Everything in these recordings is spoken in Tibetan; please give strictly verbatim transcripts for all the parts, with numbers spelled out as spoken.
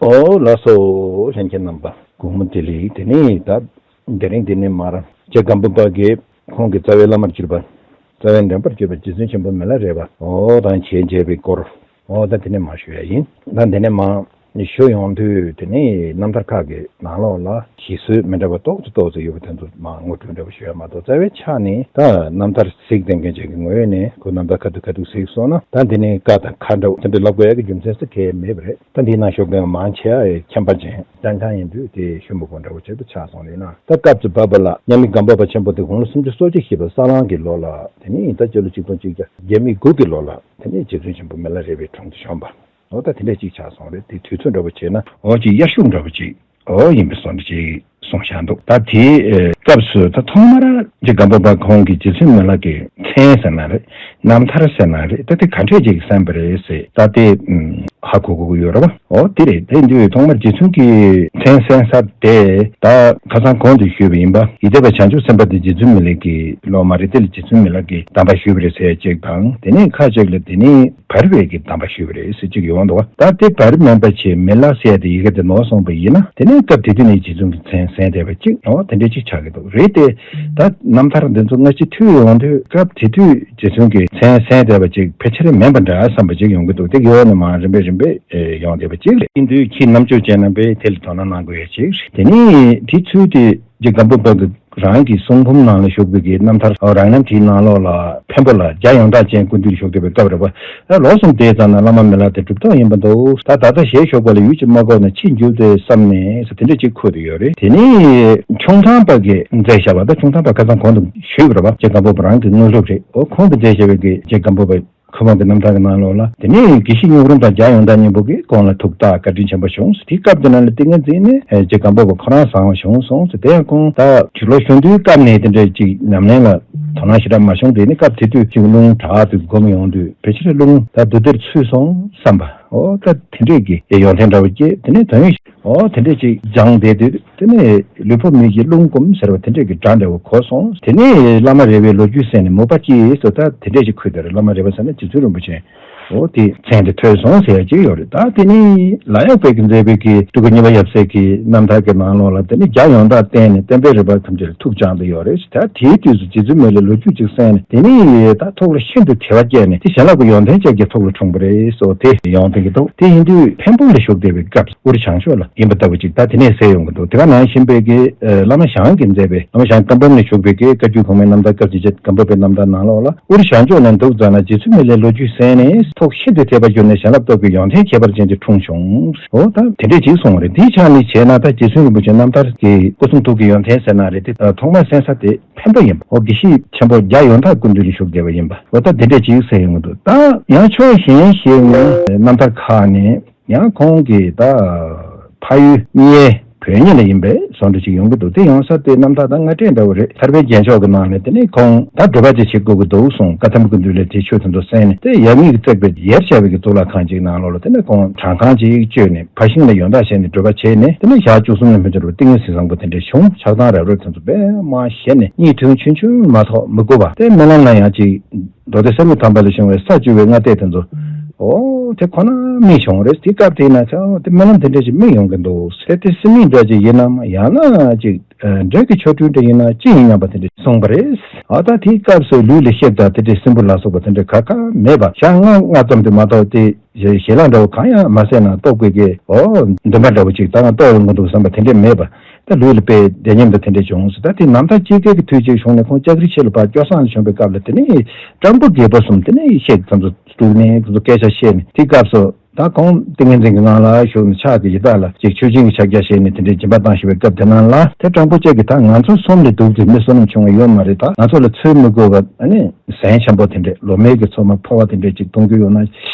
ཨོ་ལགས་སོ། ལྷན་རྒྱས་རྣམ་པ་དགོང་མོ་བདེ་ལེགས། དེ་ནས་ད་དེ་རིང་འདི་ནས་མར་རྗེ་སྒམ་པོ་པ་གིས་ཁོང་གི་རྩ་བའི་བླ་མར་གྱུར་པ། རྩ་བའི་འདྲེན་པར་གྱུར་པ་རྗེ་བཙུན་ཆེན་པོ་མི་ལ་རས་པ་འོ་དང་བྱས་མཇལ་བའི་སྐོར། འོ་ད་དེ་ནས་མར་ཞུ་ཡ་ཡིན། ད་འདི་ནས་མར་ཞུ་ཡོང་དུས་དེ་ནས་རྣམ་ཐར་ཁག་གི་ནང་ལོགས་ལ་ཞིག་སྲོལ་མི་འདྲ་བ་ཏོག་ཙམ་ཏོག་ཙམ་ཡོད་པ་དེ་ཚོ་མར་ངོ་སྤྲོད་འདྲ་བོ་ཞུ་ཡ་མ་གཏོགས། རྩ་བའི་ཆ་ནས་ད་རྣམ་ཐར་གཟིགས་བསྡད་མཁན་ཅིག་གི་ངོས་ནས་ཁོ་རྣམ་ཐར་ཁ་ཐུག་ཁ་ཐུག་གཟིགས་སོང་ན། ད་འདི་ནས་བཀའ་དང་ཁ་འདྲ་བོ་དེ་འདྲ་ལབ་དགོས་ཡ་གི་རྒྱུ་མཚན་ས་གལ་མེད་པ་རེད། ད་འདིའི་ནང་ཞུགས་མཁན་མང་ཆེ་བ་མཁྱེན་པ་ཅན་སྤྱང་ཁང་ཡིན་དུས་དེ་ཤོ་མོ་གོ་འདྲ་བོ་ཅིག་ཏུ་ཆགས་སོང་རེད་ན། ད་སྐབས་སུ་བབས་པ་ལ་མཉམ་མེད་སྒམ་པོ་པ་ཆེན་པོ་དེ་དགུང་ལོ་སུམ་ཅུ་སོ་གཅིག་བཞེས་པ་ས་གླང་གི་ལོ་ལ། དེ་ནས་ད་སྤྱི་ལོ་ཆིག་སྟོང་གཅིག་བརྒྱ་བརྒྱད་མེད་དགུ་གི་ལོ་ལ་དེ་ནས་རྗེ་བཙུན་ཆེན་པོ་མི་ལ་རས་པའི་དྲུང་དུ་བྱོན་པ། འོ་ད་དེ་འདྲ་ཅིག་ཆགས་སོང་རེད། དེ་དུས་ཚོད་འདྲ་བོ་བྱས་ན་འོ་ཅིག་དབྱར་གཞུག་འདྲ་བོ་ཅིག་འོ་ཡིན་པའི་བཟོ་འདྲ་ཅིག་གསུངས་བཞག་འདུག་ད་དེའི་སྐབས་སུ་ད་ཐོག་མར་རྗེ་སྒམ་པོ་པ་ཁོང་གིས་རྗེ་བཙུན་མི་ལ་གི་མཚན་ཟེར་ན་རེད། རྣམ་ཐར་ཟེར་ན་རེད། ད་དེ་ག་འདྲས་ཅིག་གསན་པ་རེད་ཟེར། ད་དེ་ཧ་གོ་དགོས་ཀྱི་ཡོད་རེད་པ། འོ་དེ་རེད། དེ་དུས་ཐོག་མར་རྗེ་བཙུན་གྱི་མཚན་གསན་ས་དེ་ད་ཁ་སང་གོང་དུ་ཞུས་པ་ཡིན་པ། ཡིད་བདེ་བ་བྱང་ཆུབ་སེམས་དཔའ་དེ་རྗེ་བཙུན་མི་ལ་གི་སློབ་མ་རེད། དེ་ལ་རྗེ་བཙུན་མི་ལ་གི་གདམས་པ་ཞུས་པ་རེད་ཟེར་ཡ་ཅིག་དང་། དེ་ནས་ཁ་ཅིག་ལ་དེ་ནས་བར་བའི་གི་གདམས་པ་ཞུས་པ་རེད་ཟེར་ཅིག་ཡོང་འདུག་ད་དེ་བར་མན་པ་ཆེ་མི་ལ་ཟེར་ཡ་དེ་ཡི་གེ་དེ་ནོར་སོང་པ་ཡིན་ན། དེ་ནས་སྐབས་དེ་དུས་ནས་རྗེ་བཙུན་གྱི་མཚན་གསན་བསྡད་པ་ཅིག་འོ་དེ་འདྲས་ཅིག་ཆགས་ཀྱི་འདུག་རེད་དེ། ད་རྣམ་ཐར་འདི་ཚོ་སྔ་ཕྱི་མཐུད་ཡོང་དུས་སྐབས་དེ་དུས་རྗེ་བཙུན་གྱི་མཚན་གསན་བསྡད་པ་ཅིག་ཕལ་ཆེར་མིན་པ་འདྲ་བསམ་པ་ཅིག་ཡོང་གི་འདུག་དེ་གི་འོག་ནས་མར་རིམ་པས་རིམ་པས་ཨེ་ཡོང་བསྡད་པ་ཅིག་རེད། ཡིན་དུས་ཁྱེད་རྣམ་དཔྱོད་ཅན་རྣམ་པས་དེ་ལ་དོ་སྣང་གནང་དགོས་ཡ་ཅིག་རེད། དེ་ནས་དེ་ཚུལ་དེ་རྗེ་སྒམ་པོ་པ་གི་རང་གི་གསུང་འབུམ་ནང་ལ་བཞུགས་པའི་གི་རྣམ་ཐར། འོ་རང་རྣམ་དེའི་ནང་ལོགས་ལ་འཕན་པོ་ལ་བརྒྱ་ཡོངས་གྲགས་ཅན་སྐུ་མདུན་བཞུགས་བསྡད་པའི་སྐབས་རེད་པ། ཨ་ལོ་གསུམ་དེའི་ཙམ་ན་བླ་མ་མི་ལ་དེ་གྲུབ་ཐོབ་ཡིན་པ་འདུག་ད་ད་ལྟ་ཞལ་བཞུགས་པ་ལ་ཡུན་ཅིག་མ་འགོར་ན་ཕྱིར་འགྱུར་ཏེ་བསམ་ནས་ཟེར་དེ་འདྲ་ཅིག་འཁོད་དེ་ཡོད་རེད། དེ་ནས་ཁྱུང་ཚང་པ་གིས་མཛད་བཞག་པ། ད་ཁྱུང་ཚང་པ་ཁ་སང་གོང་དུ་ཞུས་པ་རེད་པ། རྗེ་སྒམ་པོ་པ་རང་གི་དངོས་གྲུབ་རེད། འོ་ཁོང་གིས་མཛད་བཞག་པའི་གི་རྗེ་སྒམ་པོ་པའི་ཁོ་རང་གི་རྣམ་ཐར་གྱི་ནང་ལོགས་ལ། དེ་ནས་དགེ་བཤེས་གཉུག་རུམ་དང་རྒྱ་ཡོན་བདག་གཉིས་པོ་གིས་ཁོང་ལ་ཐུགས་བརྟག་བཀའ་དྲིན་ཆེན་པོ་བྱུང་། དེའི་སྐབས་དེ་ནང་ལ་ཏིང་ངེ་འཛིན་ནི་རྗེ་སྒམ་པོ་པ་ཁོ་རང་བཟང་བ་བྱུང་སོང་ཟེར། དེ་ཡང་ཁོང་ད་ཕྱི་ལོ་གཞོན་དུས་སྐབས་ནས་དེ་འདྲ་ཅིག་ཉམས་ལེན་ལ་དོ་སྣང་ཞེ་དྲག་མ་བྱུང་། དེ་ནི་སྐབས་དེ་དུས་ཅིག་རླུང་དྲག་དུས་སྒོམ་ཡོང་དུས་ཕལ་ཆེར་རླུང་ད་དུ་དེར་ཚུད་སོང་བསམ་པ། འོ་ད་དེ་འདྲས་ཀྱི་ཡོན་ཏན་འདྲ་བོ་སྐྱེས། དེ་ནས་དོན་ཡོད་འོ་དེ་འདྲས་ཅིག་སྦྱངས་བསྡད་དུས། དེ་ནས་ལུས་པོ་མི་བཞི་རླུང་སྒོམ་ཟེར་བ་དེ་འདྲས་ཀྱི་སྒྲ་འདྲ་བོ་གོ་སོང་། དེ་ནས་བླ་མ་རས་པའི་ལོ་རྒྱུས་གསན་ནས་མོས་པ་སྐྱེས་སོ། ད་དེ་འདྲས་ཅིག་འཁོད་དེ་རེད། བླ་མ་རས་པ་ཟེར་ན་རྗེ་བཙུན་རིན་པོ་ཆེ། འོ་དེ་མཚན་དེ་ཐོས་སོང་ཟེར་ཡ་ཅིག་ཡོད་རེད། ད་དེ་ནས་ལ་ཡག་པའི་གི་མཛད་པའི་གི་སྤྲུལ་སྐུ་གཉིས་པ་ཡབ་སྲས་ཀྱི་རྣམ་ཐར་གྱི་ནང་ལོགས་ལ་དེ་ནས་རྒྱ་ཡོན་བདག་བསྟེན་ནས་བསྟན་པའི་རིམ་པ་ཐམས་ཅད་ལ་ཐུགས་སྦྱངས་ཏེ་ཡོད་རེད། ད་དེའི་དུས་སུ་རྗེ་བཙུན་མི་ལའི་ལོ་རྒྱུས་ཅིག་གསན་ནས། དེ་ནས་ད་ཐུགས་ལ་ཤིན་ཏུ་དད་པ་སྐྱེས་ནས་དེ་བྱིན་རླབས་ཀྱི་ཡོན་ཏན་ཅན་གྱི་ཐུགས་ལ་འཁྲུངས་པ་རེད་སོ། དེ་ཡོང་བསྡད་ཀྱི་འདུག་དེ་ཡིན་དུས་འཕན་པོ་ལ་བཞུགས་བསྡད་པའི་སྐབས་ཨུ་རུ་བྱང་ཕྱོགས་ལ་ཡིན་པ་ལྟ་བུ་ཅིག་ད་དེ་ནས་གསལ་ཡོང་གི་འདུག་དེ་ག་ནང་བཞིན་པའི་གི་ཨ་བླ་མ་ཞང་གིས་མཛད་པའི་བླ་མ་ཞང་བཀའ་འབུམ་ནས་བཞུགས་པའི་གི་བཀའ་བརྒྱུད་གོང་མའི་རྣམ་ཐར་སྐབས་ཀྱི་རྗེ་སྒམ་པོ་པའི་རྣམ་ཐར་ནང་ལོགས་ལ། ཨུ་རུ་བྱང་ཕྱོགས་ནས་འདུག་ཙ་ན་རྗེ་བཙུན་མི་ལའི་ལོ་རྒྱུས་གསན་ནས་ཐུགས་ཤིན་ཏུ་དད་པ་གྱུར་ནས་བྱིན་རླབས་སྟོབས་ཀྱི་ཡོན་ཏན་ཁྱད་པར་ཅན་གྱི་འཁྲུངས་བྱུང་། འོ་ད་དེ་འདྲས་ཅིག་གསུངས་པ་རེད། དེའི་ཆ་ནས་བྱས་ན་ད་རྗེ་བཙུན་རིན་པོ་ཆེ་རྣམ་ཐར་གྱི་སྐུ་གསུང་ཐུགས་ཀྱི་ཡོན་ཏན་ཟེར་ན་རེད། དེ་ཐོག་མར་གསན་ས་དེ་འཕན་པོ་ཡིན་པ། འོ་དགེ་བཤེས་ཆེན་པོ་རྒྱ་ཡོན་བདག་སྐུ་མདུན་ལ་བཞུགས་བསྡད་པ་ཡིན་པ། འོ་ད་དེ་འདྲས་ཅིག་གསལ་ཡོང་གི་འདུག་ད་ཡང་ཕྱོགས་གཞན་ཞིག་ནས་རྣམ་ཐར་ཁག་ནས། ཡང་ཁོང་གིས་ད་ཕ་ཡུལ་གཉལ་བོད་ཉིད་ལ་ཡིན་པའི་བཟོ་འདྲ་ཅིག་ཡོང་གི་འདུག་དེ་ཡོང་ས་དེ་རྣམ་ཐར་ད་སྔ་གྲས་འདྲ་བོ་རེད། ཐར་པའི་རྒྱན་མཆོག་གི་ནང་ནས་དེ་ནས་ཁོང་ད་སྒྲུབ་པ་ཅིག་བྱེད་དགོས་ཀྱི་འདུག་གསུངས། བཀའ་ཐམ་གྱི་མདུན་ལས་དེ་ཆོས་དེ་ཚོ་གསན་ནས། དེ་ཡབ་མེས་ཀྱིས་བརྩེགས་པའི་ཡར་བྱས་པའི་གི་གཙུག་ལག་ཁང་ཅིག་ནང་ལོགས་ལ་དེ་ནས་ཁོང་བྲང་ཁང་ཅིག་བཅོས་ནས་ཕར་ཤིང་ལ་ཡོན་བདག་བྱས་ནས་སྒྲུབ་པ་བྱས་ནས། དེ་ནས་ཞག་བཅུ་གསུམ་ལ་མི་འབྱོར་བའི་ཏིང་ངེ་འཛིན་བཟང་པོ་དེ་འདྲ་བྱུང་། ཆགས་སྡང་རབ་རིབ་དེ་ཚོ་པད་མ་ཞི་ནས་གཉིད་ཐུན་ཆུང་ཆུང་མ་ཐོགས་མི་དགོས་པ། དེ་རྨི་ལམ་ལ་ཡང་ཅིག་མདོ་སྡེ་གསེར་མའི་ཐང་པ་ལ་བྱུང་བའི་ས་བཅུ་པའི་སྔ་ལྟས་དེ་ཚོ། འོ་དེ་ཁོ་ན་རྨིས་བྱུང་རེད། དེ་སྐབས་དེ་ན་ཚེ་འོ་དེ་རྨི་ལམ་དེ་འདྲ་ཞིག་རྨིས་ཡོང་གི་འདུག་དེ་དེ་སྲིད་རྨིས་འདྲ་ཅིག་ཡིན་ནམ། ཡང་ན་ཅིག་འདྲེ་གི་ཆོ་འཕྲུལ་འདྲ་ཡིན་ན་ཅི་ཡིན་སྙམ་པ་དེ་འདྲ་གསུངས་པ་རེད། ཨ་ད་དེའི་སྐབས་སུ་ལུས་ལ་གཤེགས་དང་དེ་འདྲའི་སྲིན་བུ་ལ་སོགས་པ་དེ་འདྲ་ག་ག་མེད་པ། ཞག་ལྔ་ལྔ་ཙམ་དུ་མ་གཏོགས་དེ་ཞལ་ལག་འདྲ་བོ་གང་ཡང་མ་ཟས་ན་ལྟོགས་པའི་གི་འོ་འདུན་པ་འདྲ་བོ་ཅིག་ད་ང་ལྟོགས་ཡོང་གི་འདུག་བསམ་པ་དེ་འདྲ་མེད་པ། ད་ལུས་ལ་དཔེ་བདེ་ཉམས་དང་དེ་འདྲ་བྱུང་ཟེར། ད་དེ་ནམ་ཟླ་དཔྱིད་ཀའི་གི་དུས་ཅིག་བྱུང་ནས་ཁོང་ལྕགས་རི་ཕྱེད་ལ་ཕར་སྐྱོད་སར་བྱོན་པའི་སྐབས་ལ་དེ་ནས་སྤྲང་པོ་རྒད་པོ་གསུམ་དེ་ནས་གཤེགས་ཙམ་དུ་བཅུག་ནས་ཁོ་ཚོ་སྐད་ཆ་བཤད་ནས། དེ་སྐབས་སུ་ད་ཁོང་ཏིང་ངེ་འཛིན་གྱི་ངང་ལ་བཞུགས་ནས་ཕྱག་གི་ཡི་དྭགས་ལ་ཅིག་མཆོད་སྦྱིན་གྱི་ཕྱག་རྒྱ་བཞེས་ནས་དེ་འདྲའི་སྦྱིན་པ་བཏང་བཞིན་པའི་སྐབས་དེ་ནང་ལ། དེ་སྤྲང་པོ་ཅིག་གིས་ད་ང་ཚོ་གསུམ་ལས་སྡུག་ཙམ་མི་བསོད་ནམས་ཆུང་བ་ཡོད་མ་རེད། ད་ང་ཚོ་ལ་འཚོལ་མི་དགོས་པ་ཨ་ནི། གཟན་ཆེན་པོ་དེ་འདྲས་ལོ་མའི་གི་ཚོད་མ་ཕོར་པ་དེ་འདྲས་ཅིག་གཏོང་རྒྱུ་ཡོད་ན་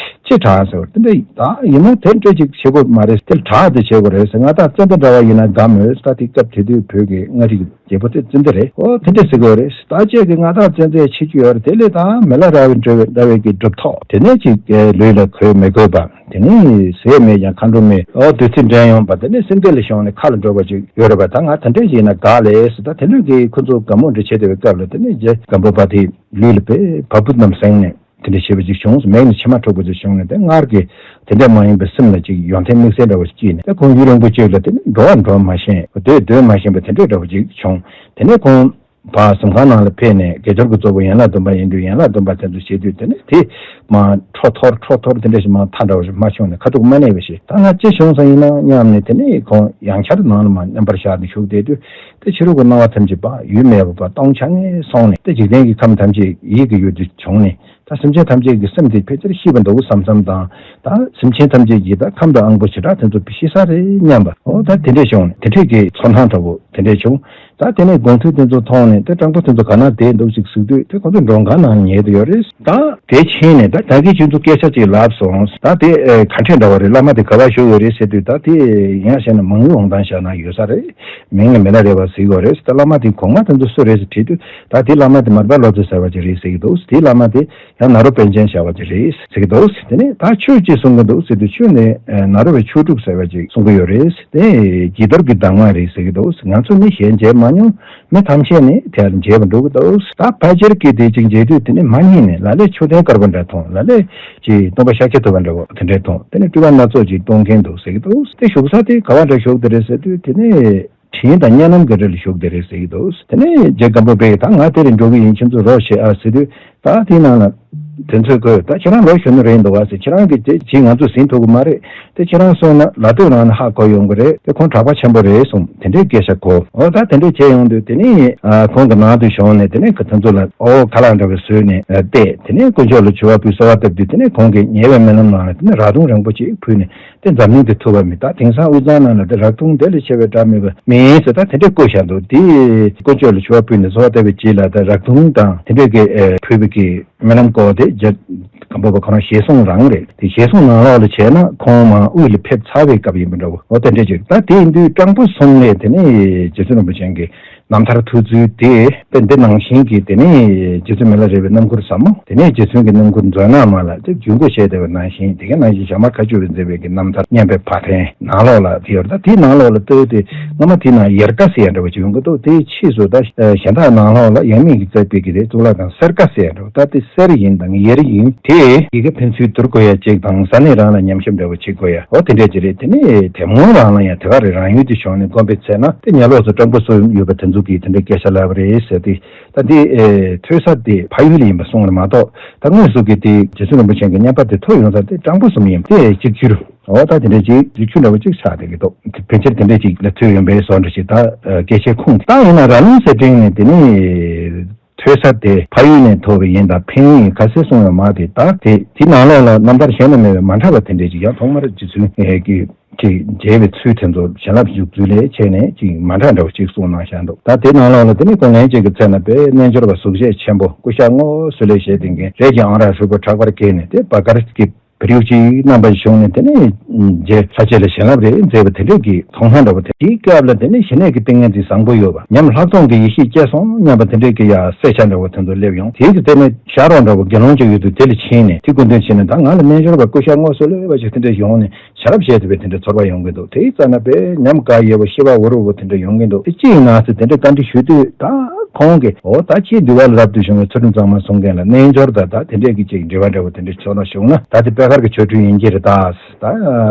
ཅི་དྲག་ཟེར་བ་དེ་འདྲས། ད་ཡིན་ན་དེ་འདྲས་ཅིག་བྱེད་དགོས་མ་རེད། དེ་དྲག་དེ་བྱེད་དགོས་རེད་ཟེར། མངའ་བདག་ཙན་དན་འདྲ་བ་ཡིན་ན་དགའ་མོད། ད་དེ་སྐབས་དེ་དུས་བོད་ཀྱི་མངའ་རིས་ཀྱི་རྒྱལ་པོ་དེ་ཙན་དན་རེད། ཨོ་དེ་འདྲས་ཟེར་དགོས་རེད། ད་ཅིག་གི་མངའ་བདག་ཙན་དན་བྱེད་རྒྱུ་ཡོད་རེད། དེ་ལས་ད་མི་ལ་རས་པ་འདྲ་བའི་འདྲ་བའི་གི་གྲུབ་ཐོབ་དེ་ནས་ཅིག་ལུས་ལ་གོས་མི་དགོས་པ། དེ་ནས་ཟས་མེད་ཀྱང་མཁའ་འགྲོ་མའི་ཨོ་བདུད་རྩི་འདྲེན་ཡོང་པ། དེ་ནས་སེམས་སྡེ་ལ་ཤོང་ནས་མཁའ་ལ་འགྲོ་བ་ཅིག་ཡོད་རེད་པ། ད་ང་དེ་འདྲས་ཡིན་ན་དགའ་ལས་ཟེར། ད་དེ་ནས་གི་ཁོ་ཚོ་དགའ་མོ་འདྲ་བྱེད་བསྡད་པའི་སྐབས་ལ་དེ་ནས་རྗེ་སྒམ་པོ་པ་དེ། ལུས་ལ་དཔེ་བ་སྤུ་རྣམས་ཟེངས་ནས། དེ་འདྲ་བྱས་པ་ཅིག་བྱུང་། མིག་ནས་མཆི་མ་འཁྲུག་པ་ཅིག་བྱུང་ནས། དེ་སྔར་གྱི་དེ་འདྲ་མ་ཡིན་པའི་སེམས་ལ་ཅིག་ཡོན་ཏན་དམིགས་བསལ་འདྲ་བ་ཞིག་སྐྱེས་ནས། དེ་ཁོང་ཡུན་རིང་པོ་ཅིག་ལ་དེ་ནི་འགྲོ་བ་འགྲོ་མ་ཤེས། སྡོད་སྡོད་མ་ཤེས་པ་དེ་འདྲ་འདྲ་བ་ཅིག་བྱུང་། དེ་ནས་ཁོང་ཕར་གཟིམ་ཁང་ནང་ལ་ཕེབས་ནས། དགེ་སྦྱོར་གྱི་གཙོ་བོ་ཡན་ལག་བདུན་པ་ཡིན་དུས། ཡན་ལག་བདུན་པ་དེ་ཚོ་བྱེད་དུས། དེ་ནས་དེ་མར་ཁྲོ་ཐོར་ཁྲོ་ཐོར་དེ་འདྲ་ཞིག་མར་ཐག་འདྲ་བ་ཞིག་མ་བྱུང་ནས། ཁ་ཐུག་མ་གནས་པ་ཞིག། ད་ང་ཅི་བྱུང་སོང་ཡིན་ན་སྙམ་ནས། དེ་ནས་ཁོང་ཡང་བསྐྱར་ནང་ལ་མར་མཉམ་པར་བཞག་ནས་བཞུགས་བསྡད་དུས། དེ་ཕྱི་རོལ་གྱི་སྣང་བ་ཐམས་ཅད་པ་ཡུལ་མེད་པ་པ་སྟོང་ཆ་ངེ་སོང་ནས། དེ་འཇིག་རྟེན་གྱི་ཁམས་ཐམས་ཅད་ཡིད་ཀྱི་ཡུལ་དུ་བྱུང་ནས། ད་སེམས་ཅན་ཐམས་ཅད་ཀྱི་སེམས་དེ་ཕལ་ཆེར་ཤི་བ་འདུག་བསམ་བསམ་དང་། ད་སེམས་ཅན་ཐམས་ཅད་ཀྱི་ད་ཁམས་དང་དབང་པོ་བྱེ་བྲག་དེ་ཚོ་ཤི་ས་རེད་སྙམ་པ། འོ་ད་དེ་འདྲས་བྱུང་ནས། དེ་འདྲས་ཀྱི་ཚོར་སྣང་འདྲ་བོ་དེ་འདྲས་བྱུང་། ད་དེ་ནས་དགུང་ཐུག་དེ་ཚོ་མཐོང་ནས། དེ་སྤྲང་པོ་དེ་ཚོ་ག་ན་བསྡད་འདུག་ཅིག་གཟིགས་དུས། དེ་ཁོ་ཚོ་མགྲོན་ཁང་ནང་ཉལ་དུ་ཡོད་རེད། ད་དེ་ཕྱིན་ནས་ད་ད་གིན་ཁྱོད་ཚོ་སྐད་ཆ་ཅིག་ལབ་སོང་། ད་དེ་ཨེ་ག་འདྲས་འདྲ་བ་རེད། བླ་མ་དེ་ག་པར་བཞུགས་ཡོད་རེད་ཟེར་དུས། ད་དེ་ཡང་བཤད་ན་མང་ཡུལ་འོང་སྟངས་བཞག་ན་ཡོད་ས་རེད། མིང་ལ་མི་ལ་རས་པ་ཟེར་གྱི་ཡོད་རེད། ད་བླ་མ་དེ་གོང་མ་དེ་ཚོ་སུ་རེད་ཟེར་དྲིས་དུས། ད་དེ་བླ་མ་དེ་མར་པ་ལོ་ཙཱ་ཟེར་བ་ཅིག་རེད་ཟེར་གྱི་འདུག། དེ་བླ་མ་དེ་ཡང་ནཱ་རོ་པཎ་ཆེན་ཟེར་བ་ཅིག་རེད་ཟེར་གྱི་འདུག། དེ་ནས་ད་ཆོས་ཅིག་གསུང་གི་འདུག་ཟེར་དུས། ཆོས་ནི་ཨ་ནཱ་རོ་པའི་ཆོས་དྲུག་ཟེར་བ་ཅིག་གསུང་གི་ཡོད་རེད། དེ་བྱི་དོར་གྱི་གདམས་ངག་རེད་ཟེར་གྱི་འདུག། ང་ཚོ་ནི་གཞན་མཇལ་མ་མྱོང་། མི་ཐམས་ཅད་ནི་དེ་ལ་མཇལ་བར་འགྲོ་གི་འདུག། ད་ཕལ་ཆེར་གྱིས་དེ་ཅིག་མཇལ་དུས། དེ་ནི་མ་ཉིད་ནས་ལ་ལས་མཆོད་རྟེན་དཀར་པོ་འདྲ་མཐོང་། ལ་ལས་ཀྱི་སྟོན་པ་ཤཱཀྱ་ཐུབ་པ་འདྲ་བོ་དེ་འདྲ་མཐོང་། དེ་ནི་སྤྲུལ་པ་སྣ་ཚོགས་ཀྱིས་སྟོན་མཁན་འདུག་ཟེར་གྱི་འདུག། དེ་བཞུགས་ས་དེ་ག་བ་འདྲ་བཞུགས་བསྡད་རེད་ཟེར་དུས། དེ་ནི་དྲིན་དང་བསྙེན་རྣམ་གྱི་རི་ལ་བཞུགས་བསྡད་རེད་ཟེར་གྱི་འདུག། དེ་ནས་རྗེ་སྒམ་པོ་པས། ད་ང་དེ་ལ་འགྲོ་གི་ཡིན། ཁྱེད་ཚོ་རོགས་བྱེད་ཨ་ཟེར་དུས། ད་དེའི་ནང་ལ་དེ་ཚོས་ཁོས། ད་ཁྱེད་རང་ལོ་གཞོན་ནུ་རེད་འདུག་བ་ཟེར། ཁྱེད་རང་གིས་དེ་ཅིག་ང་ཚོས་ཟིན་ཐུབ་ཀྱི་མ་རེད། དེ་ཁྱེད་རང་སོང་ན་ལ་སྟོད་རང་ནས་ཧ་གོ་ཡོང་གི་རེད། དེ་ཁོང་གྲགས་པ་ཆེན་པོ་རེད་གསུངས། དེ་འདྲའི་སྐད་ཆ་གོ། འོ་ད་དེ་འདྲའི་བྱས་ཡོང་དུས། དེ་ནས་ཨ་ཁོང་གི་ནང་དུ་ཞོན་ནས། དེ་ནས་ཁོ་དེ་ཚོ་ལ་འོ་ཁ་ལག་འདྲ་བོ་བཟོས་ནས་ཨ་བལྟས། དེ་ནས་དཀོན་མཆོག་ལ་མཆོད་པ་ཕུལ། གསོལ་བ་བཏབ་དུས། དེ་ནས་ཁོང་གིས་ཉེ་བའི་རྨི་ལམ་ནང་ལ་དེ་ནས་རག་དུང་རིང་པོ་ཅིག་ཕུལ་ནས། དེ་འཛམ་གླིང་འདི་ཐུབ་པ་མེད། ད་དེང་སང་དབུས་གཙང་ནང་ལ་དེ་རག་དུང་དེ་ལས་ཆེ་བའི་འདྲ་མེད་པ་མེད་ཟེར། ད་དེ་འདྲས་བཀོད་བཞག་འདུག། དེ་དཀོན་མཆོག་ལ་མཆོད་པ་ཕུལ་ནས་གསོལ་བ་བཏབ་པའི་རྗེས་ལ། ད་རག་དུང་དང་དེ་འདྲས་ཀྱི་ཨེ་ཕུལ་བའི་གི་རྨི་ལམ་སྐོར་དེ་རྗེ་སྒམ་པོ་པ་ཁོ་རང་ཞལ་གསུང་རང་རེད། དེ་ཞལ་གསུང་ནང་ལོགས་ལ་བྱས་ན། ཁོང་མར་དབུས་ལ་ཕེབས་ཚར་བའི་སྐབས་ཡིན་པ་འདྲ་བོ། འོ་དེ་འདྲས་ཅིག། ད་དེ་ཡིན་དུས་སྤྲང་པོ་གསུམ་ལས་དེ་ནས་རྗེ་བཙུན་རིན་པོ་ཆེ་གི་རྣམ་ཐར་ཐོས་ཚུལ་དེ། དཔེ་འདི་ནང་བཞིན་གྱི། དེ་ནས་རྗེ་བཙུན་མི་ལ་རས་པའི་རྣམ་མགུར་ཟབ་མོ། དེ་ནས་རྗེ་བཙུན་གྱི་རྣམ་མགུར་མཛོད་ནག་མ་ལ་དེ་བརྒྱུད་སྐུར་བྱས་བསྡད་པ་ནང་བཞིན། དེ་ག་ནང་བཞིན་ཞྭ་དམར་མཁའ་སྤྱོད་པའི་མཛད་པའི་གི་རྣམ་ཐར། སྙན་པའི་ཕ་ཕྲན་ནང་ལོགས་ལ་དེ་ཡོད་རེད། ད་དེའི་ནང་ལོགས་ལ་ལྟོས་ཏེ་སྔ་མ་དེའི་ནང་ཡེར་ཀ་ཟེར་ཡ་འདྲ་བོ་ཅིག་ཡོང་གི་འདུག། དེའི་ཕྱིས་སུ་ད་གཞན་དག་ནང་ལོགས་ལ་ཡབ་མེས་ཀྱིས་མཛད་པའི་གི་དེ་གཙུག་ལག་ཁང་གསེར་ཀ་ཟེར་ཡ་འདྲ་བོ། ད་དེ་གསེར་ཡིན་དང་ཡེར་ཡིན། དེ་ཡི་གེ་ཕན་ཚུན་བསྡུར་དགོས་ཡ་ཅིག་དང་། ཟ་ནས་རང་ལ་ཉམས་ཞིབ་འདྲ་བོ་བྱེད་དགོས་ཡ། འོ་དེ་འདྲས་ཅིག་རེད། དེ་ནས་དེ་མོ་རང་ལ་ཡང་དེ་ག་རེ་རང་ཡུལ་དུ་ཞོན་ནས་སྒོམ་པའི་ཚེ་ན། དེ་ཉ་ལོགས་སུ་སྤྲང་པོ་གསུམ་ཡོད་པ་དེ་ཚོ་གིས་དེ་འདྲའི་སྐད་ཆ་ལབ་པ་རེད་ཟེར་ཏེ། ད་འདི་ཨེ་ཐོས་ས་དེ་ཕ་ཡུལ་ཡིན་པ་གསུངས་རེད་མ་གཏོགས། ད་དངོས་སུ་གི་དེ་རྗེ་བཙུན་རིན་པོ་ཆེ་གི་བསྙེན་པ་དེ་ཐོབ་ཡོང་ས་དེ་སྤྲང་པོ་གསུམ་ཡིན་པ་དེ་གཅིག་གྱུར། འོ་ད་དེ་འདྲ་ཅིག་ཡིག་ཆུང་འདྲ་བོ་ཅིག་ཆགས་བསྡད་ཀྱི་འདུག། ཕལ་ཆེར་དེ་འདྲ་ཅིག་ལ་ཐོས་ཡོང་པའི་བཟོ་འདྲ་ཞིག། ད་ཨ་སྐད་ཆའི་ཁུངས་ད་ཡིན་ན་ར་ལུང་གསེར་ཕྲེང་ནས་དེ་ནི་ཐོས་ས་དེ་ཕ་ཡུལ་ནས་ཐོབ་པ་ཡིན་དང་ཕན་ཡོན་ཡིན་ཁ་གསལ་གསུངས་ཡོད་མ་རེད། ད་དེ་དེ་ནང་ལོགས་ལ་རྣམ་ཐར་གཞན་ལ་མེད་པའི་མ་འདྲ་བ་དེ་འདྲ་ཅིག་ཡང་ཐོག་མར་རྗེ་བཙུན་གྱི་ཅིག་མཇལ་བའི་ཚུལ་དེ་ཚོ་བྱིན་རླབས་ཞུགས་ཚུལ་ལས་བྱས་ནས་ཅིག་མ་འདྲ་འདྲ་བོ་ཅིག་གསུངས་གནང་བཞག་འདུག། ད་དེ་ནང་ལོགས་ལ་དེ་ནི་ཁོང་ལན་གཅིག་གི་ཚེ་ན་དཔེ་རྣལ་འབྱོར་པ་གཟུགས་བྱད་ཆེན་པོ་སྐུ་ཤ་སྔོ་བསོད་ལེ་ཞེས་ལྡན་མཁན་རས་ཀྱི་ཨང་རག་ཧྲིལ་པོ་ཕྲག་པར་བཀལ་ནས། དེ་བ་དཀར་གྱི་བེར་ཡུག་ཅིག་བསྣམས་པ་ཞིག་བྱུང་ནས། དེ་ནས་རྗེ་ལྷ་རྗེ་ལ་བྱིན་རླབས་རེ་མཛད་པ་དེ་འདྲས་ཀྱི་མཐོང་སྣང་འདྲ་བོ་དེ། དེའི་སྐབས་ལ་དེ་ནས་ཞི་གནས་ཀྱི་ཏིང་ངེ་འཛིན་བཟང་པོ་ཡོད་པ། ཉམས་ལྷག་མཐོང་གི་ཡེ་ཤེས་སྐྱེས་སོང་སྙམ་པ་དེ་འདྲས་ཀྱི་ཡ་སེ་ཆ་འདྲ་བོ་དེ་ཚོ་སླེབས་ཡོང་། དེའི་གི་དེ་ནས་ཤག་རོགས་འདྲ་བོ་དགེ་སློང་ཅིག་ཡོད་དུས་དེ་ལ་ཕྱིན་ནས། དེ་སྐུ་མདུན་ཕྱིན་ནས། ད་ང་ལ་རྣལ་འབྱོར་པ་སྐུ་ཤ་སྔོ་བསོད་ལེ་བ་ཞིག་དེ་འདྲས་ཡོང་ནས་བྱིན་རླབས་བྱས་ཐུབ་པའི་དེ་འདྲའི་ཚོར་བ་ཡོང་གི་འདུག། དེའི་རྩ་ན་དཔེ་ཉམས་དགའ་ཡོད་པ་ཤི་བ་འུར་འུར་བོ་དེ་འདྲ་ཡོང་གི་འདུག། དེ་ཅི་ཡིན་ན་ཟེར་དེ་འདྲའི་བཀའ་འདྲི་ཞུ་དུས། ད་ཁོང་གིས་འོ་ད་ཁྱེད་འདུལ་བ་ལ་རབ་ཏུ་བྱུང་བའི་ཚུལ་ཁྲིམས་གཙང་མ་སྲུང་མཁན་ལ་རྣལ་འབྱོར་དང་ད་དེ་འདྲས་ཀྱི་ཅིག་འབྲེལ་བ་འདྲ་བོ་དེ་འདྲ་ཆོག་ན་བྱུང་ན། ད་དེ་པད་དཀར་གྱི་ཆོ་འཕྲུལ་ཡིན་གྱི་རེད། ད་